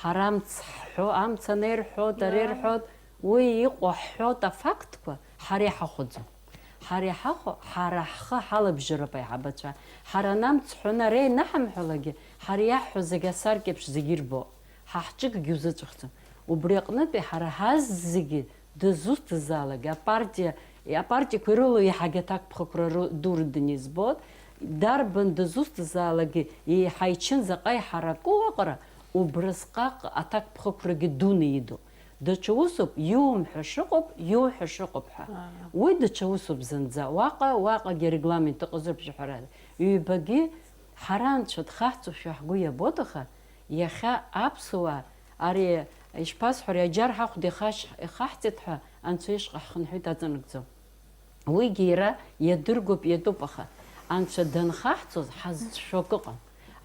Ҳара амц ҳҳәо, амц анеирҳәоит, Иа. Ареирҳәоит, уи иҟоу ҳҳәоит афактқәа, ҳара иҳахәаӡом. Ҳара иҳахәо, ҳара ҳхы ҳалабжьароуп аиҳабацәа. Ҳара анамц ҳәаны ара ианаҳамҳәалакгьы, ҳара иаҳҳәо зегь асаркьеиԥш зегь ирбо. Ҳа ҳҿыкгьы узыҵәахӡом. Убри аҟнытәи ҳара ҳаззегьы дызусҭазаалак, апартиа, апартиақәа ирылоу иаҳагьы аҭакԥхықәра ру-, ду рыдын избоит. Дарбан дызусҭазаалакгьы еиҳа ичын заҟа иҳараку аҟара, убрысҟак аҭакԥхықәрагьы дуны идуп. Даҽа усуп, иумҳәа шыҟоуп, иуҳәа шыҟоуп ҳәа. Аа. Уи даҽа усуп зынӡа. Уаҟа, уаҟагьы арегламент ыҟазароуп, ҳәарада. Ҩбагьы ҳара анцәа дхаҳҵошәа ҳгәы иабоит, аха иахьа аԥсуаа ари, ишԥасҳәари, аџьар ҳахәда ихашь-, ихаҳҵеит ҳәа анцәа ишҟа ҳхынҳәит аҵанакӡом. Уигьы иара иадыргоуп, иатәуп, аха анцәа данхаҳҵоз ҳазцәшәо акы ыҟам.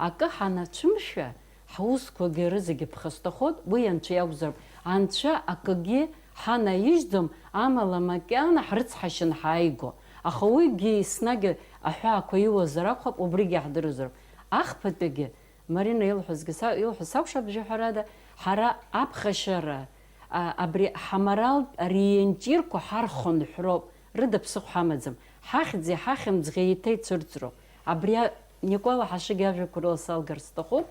Акы ҳанацәымшәа, ҳусқәагьы рызегьы ԥхасҭахоит, уи анцәа иакәзароуп. Анцәа акгьы ҳанаижьӡом, амала макьана ҳрыцҳашьаны ҳааиго. Аха уигьы еснагь аҳәаақәа иуазар акәхап, убригьы иаҳдырызароуп. Ахԥатәигьы Марина илҳәазгьы са-, илҳәаз сакәшап, бжьаҳәарада, ҳара аԥхашьара, а, абри ҳаморалтә ориентирқәа ҳархынҳәроуп, рыда ԥсыхәа ҳамаӡам. Ҳахьӡи ҳахьымӡӷи еиҭа ицәырҵроуп. Абри а-, Никәала Ҳашыгьы ажәақәа рыла салгар сҭахуп.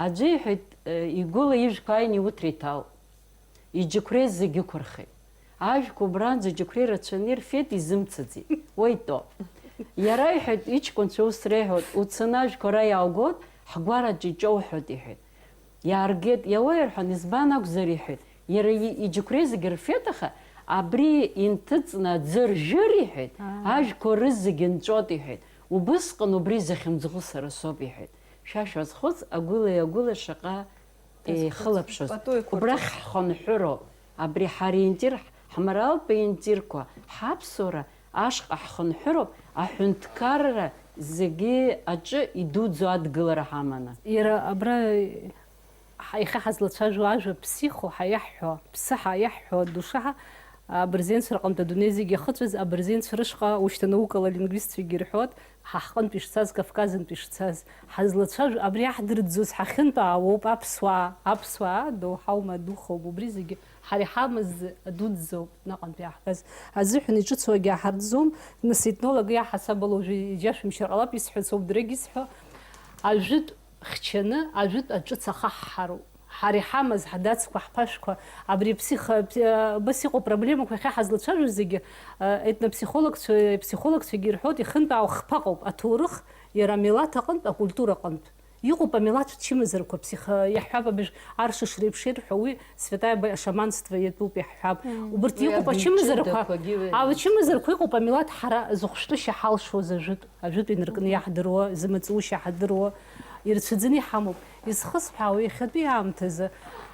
Аӡәы иҳәеит, э, игәыла ижәқәа ааины иутра иҭалт. Иџьықәреи зегьы ықәырхит. Ажәқәа убранӡа иџьықәреи рацәаны ирфеит, изымцаӡеит. Уа итәоуп. Иара иҳәеит, иҷкәынцәа ус реиҳәоит, уцаны ажәқәа ара иааугоит, ҳгәараҿы иҿоуҳәоит, иҳәеит. Иааргеит, иауеи рҳәан, избан акәзар, иҳәеит. Иара и-, иџьықәреи зегьы рфеит, аха абри инҭыҵны аӡы ржәыр, иҳәеит, Аа. Ажәқәа рызегьы нҵәот, иҳәеит. Убысҟан убри захьымӡӷу сара соуп, иҳәеит. Шәа шәазхәыц, агәылеи агәылеи шаҟа еихылаԥшуаз. Пату еиқәырҵоз. Убрахь ҳхынҳәыроуп. Абри ҳариентир, ҳморалтә ориентирқәа, ҳаԥсуара ашҟа ҳхынҳәыроуп, аҳәынҭқарра зегьы аҿы идуӡӡоу адгылара ҳаманы. Иара абра ҳа-, иахьа ҳазлацәажәо ажәа ԥсихо ҳәа иаҳҳәо, ԥсы ҳәа иаҳҳәо, душа ҳәа, абырзенцәа рҟынтә адунеи зегьы иахыҵәаз абырзенцәа рышҟа ушьҭа наукала алингвистцәагьы ирҳәоит, ҳа ҳҟынтә ишцаз, Кавказынтә ишцаз, ҳазлацәажәо, абри аҳдырӡоз ҳахьынтәаауоуп, аԥсуаа, аԥсуаа, доуҳаума, духоума, убри зегьы ҳара иҳамаз дуӡӡоуп наҟынтә иаҳҳәаз азыҳәан иҿыцу агьааҳарӡом, нас, етнолог иаҳасабала уажәы иџьашәымшьар ҟалап исҳәац ауп дарагь исҳәо, ажәытә хьчаны, ажәытә аҿыц ахаҳҳароуп. Ҳара иҳамаз, ҳдацқәа, ҳԥашәқәа, абри аԥсих-, абас иҟоу проблемақәа иахьа ҳазлацәажәо зегьы, э, етнопсихологцәа, ԥсихологцәагьы ирҳәоит, ихынтәаау хԥа ыҟоуп, аҭоурых, иара амилаҭ аҟынтә, акультура аҟынтә. Иҟоуп амилаҭтә чымазарақәа, ԥсих-, иаҳҳәап, абыржә аршыш реиԥш ирҳәо, уи святая ба-, шаманство иатәуп, иаҳҳәап. Мм. Убырҭ Уи иҟоуп абри ачымазарақәа, ичыдақәагьы уи ала абри. Ачымазарақәа иҟоуп амилаҭ ҳара зыхәшәтәышьа ҳалшоз ажәытә, ажәытә инаркны Мгм. Иаҳдыруа, зымаҵушьа ҳадыруа, ирцәыӡны иҳамоуп. Изхысҳәаауа, иахьатәи аамҭазы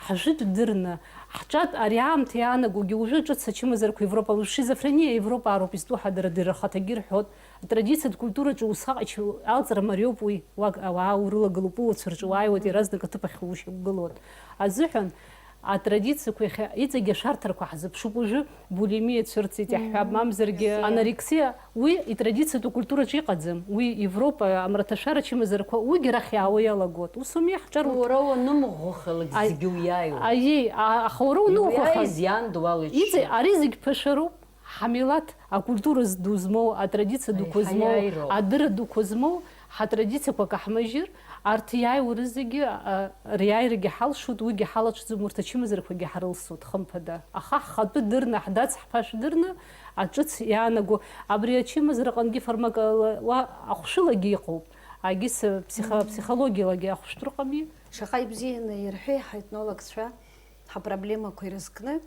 ҳжәытә дырны, ҳҿатә ари аамҭа иаанагогьы уажәы ҿыц ачымазарақәа Европа, шизофрениа Европа ароуп изтәу ҳәа дара, дара рхаҭагьы ирҳәоит. Атрадициатә культураҿы усҟак ачы-, алҵра мариоуп уи. Уаг-, ауаа урылагылоуп, улацәа рҿы уааиуеит, иаразнак аҭыԥ ахь ушьақәгылоит. Азыҳәан, атрадициақәа иахьа иҵегь ашәарҭарақәа ҳзыԥшуп. Уажәы булимиа цәырҵит иаҳҳәап, Мм. мамзаргьы Иаҳҳәап. Анорексиа, уи итрадициатә акультураҿы иҟаӡам. Уи Европа, амраҭашәара ачымазарақәа, уигьы арахь иаауа иалагоит. Ус ауми иаҳҿаруеит. Уара уанымӷәӷәахалак Аи-, зегьы уиааиуеит. Аиеи, а-, аха уара унымӷәӷәахалак. Иуиааиз иаан дуала Иҵегь, ишьҭоуп. Ари зегь ԥышәароуп. Ҳамилаҭ акультура ду змоу, атрадициа дуқәа Аиҳа змоу, иааироуп. Адырра дуқәа змоу, ҳатрадициақәа каҳмыжьыр, арҭ иааиуа рызегьы, а, риааирагьы ҳалшоит, уигьы ҳалаҽӡом, урҭ ачымазарақәагьы ҳарылсуеит, хымԥада. Аха ҳхатәы дырны, ҳдац ҳԥашә дырны, аҿыц иаанаго, абри ачымазара аҟынгьы фармакала-, уа ахәшәылагьы иҟоуп, агьыс психо-, Мм. Психологиалагьы ахәшәтәра ыҟами. Шаҟа ибзианы ирҳәеи ҳаетнологцәа, ҳапроблемақәа ирызкны,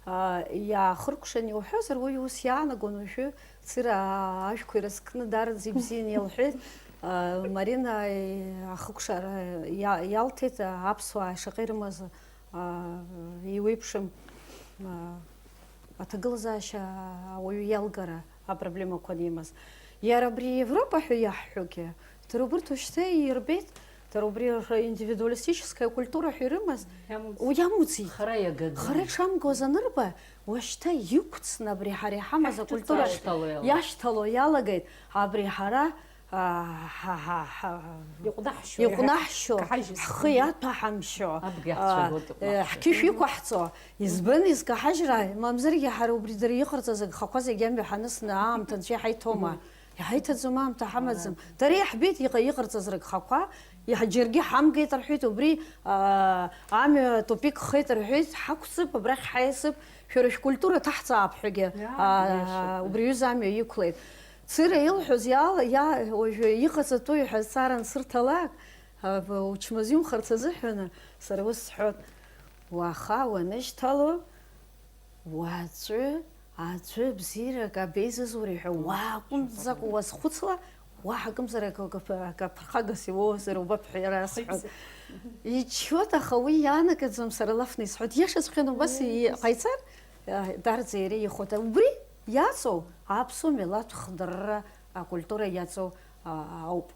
аа, иаахыркәшан иуҳәозар, уи ус иаанагон уажәы, Цыра, аа, ажәқәа ирызкны даараӡа ибзианы илҳәеит. Аа, Марина, э, ахыкәшара иа-, иалҭеит, аа, аԥсуаа шаҟа ирымаз, аа, еиуеиԥшым, аа, Аҭагылазаашьа ауаҩы иалгара апроблемақәа анимаз. Иара абри Европа ҳәа иаҳҳәогьы, дара убырҭ уажәшьҭа ирбеит, дара убри индивидуалистическая культура ҳәа ирымаз, уи иамуӡеит. Хара иаганы. Хара иҽамгоз анырба, уажәшьҭа иқәцны абри ҳара иҳамаз акультура иашьҭало иалагеит. Иашьҭало иалагеит. Абри ҳара, аа, ҳа, ҳа, ҳа, Иҟәнаҳшьо, иҟәнаҳшьо, иҳа-, ҳхы иаҭәаҳамшьо, абга иаҳцәагоит, аа, иҟәнаҳшьо. Ҳқьышә иқәаҳҵо, избан изкаҳажьра, мамзаргьы ҳара убри дара иҟарҵаз агхақәа зегь амҩа ҳанысны аамҭа анцәа иҳаиҭома? Иҳаиҭаӡом, аамҭа ҳамаӡам. Дара иаҳбеит иҟа-, иҟарҵаз рыгхақәа, иаҳ-, џьаргьы ҳамгеит рҳәеит, убри, аа, амҩа тупик хеит рҳәеит, ҳақәҵып, абрахь ҳаиасып, шәара шәкультура ҭаҳҵаап ҳәагьы, иа-, аа, иашоуп. Убри аҩыза амҩа иқәлеит. Цыра илҳәоз иала, иа-, уажәы иҟаҵатәу иҳәазҵаара ансырҭалак, а, б-, учмазаҩымхарц азыҳәаны, сара ус сҳәон, уаха уанышьҭало, уаҵәы аӡәы бзиарак абеизызури ҳәа уааҟәымҵӡакәа уазхәыцла, уаҳа акымзар акы, акы, акы аԥырхагас иуоуазар убап ҳәа иара асҳәон. Иччоит, аха уи иаанагаӡом, сара лафны исҳәоит. Иашаҵәҟьаны убас иҟаиҵар, а, дарӡа иара ихәа. Убри иаҵоу аԥсуа милаҭ хдырра акультура иаҵоу, а, ауп.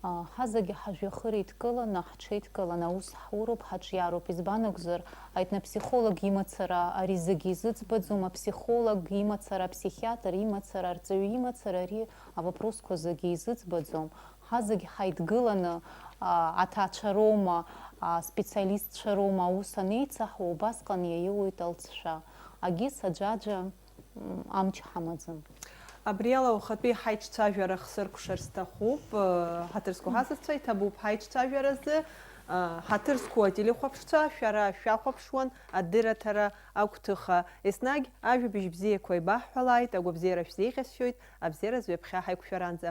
А, ҳазегьы ҳажәҩахыр еидкыланы, ҳҽеидкыланы аус ҳуроуп, ҳаҿиароуп. Избан акәзар, аетнопсихолог имацара ари зегьы изыӡбаӡом, апсихолог имацара, аԥсихиатр имацара, арҵаҩы имацара ари авопросқәа зегьы изыӡбаӡом. Ҳазегь ҳаидгыланы, а, аҭаацәа роума, а, специалистцәа роума аус анеицаҳуа, убасҟан иаиуеит алҵшәа. Агьыс аӡәаӡәа, м, амч ҳамаӡам. Абри ала уахатәи ҳаиҿцәажәара хсыркәшар сҭахуп. Ҳаҭыр зқәу ҳасасцәа, иҭабуп ҳаиҿцәажәаразы. Ҳаҭыр зқәу ателехәаԥшцәа, шәара шәахәаԥшуан адырраҭара агәҭыха. Еснагь ажәабжь бзиақәа еибаҳҳәалааит, агәабзиара шәзеиӷьасшьоит, абзиаразы ҩаԥхьа ҳаиқәшәаранӡа.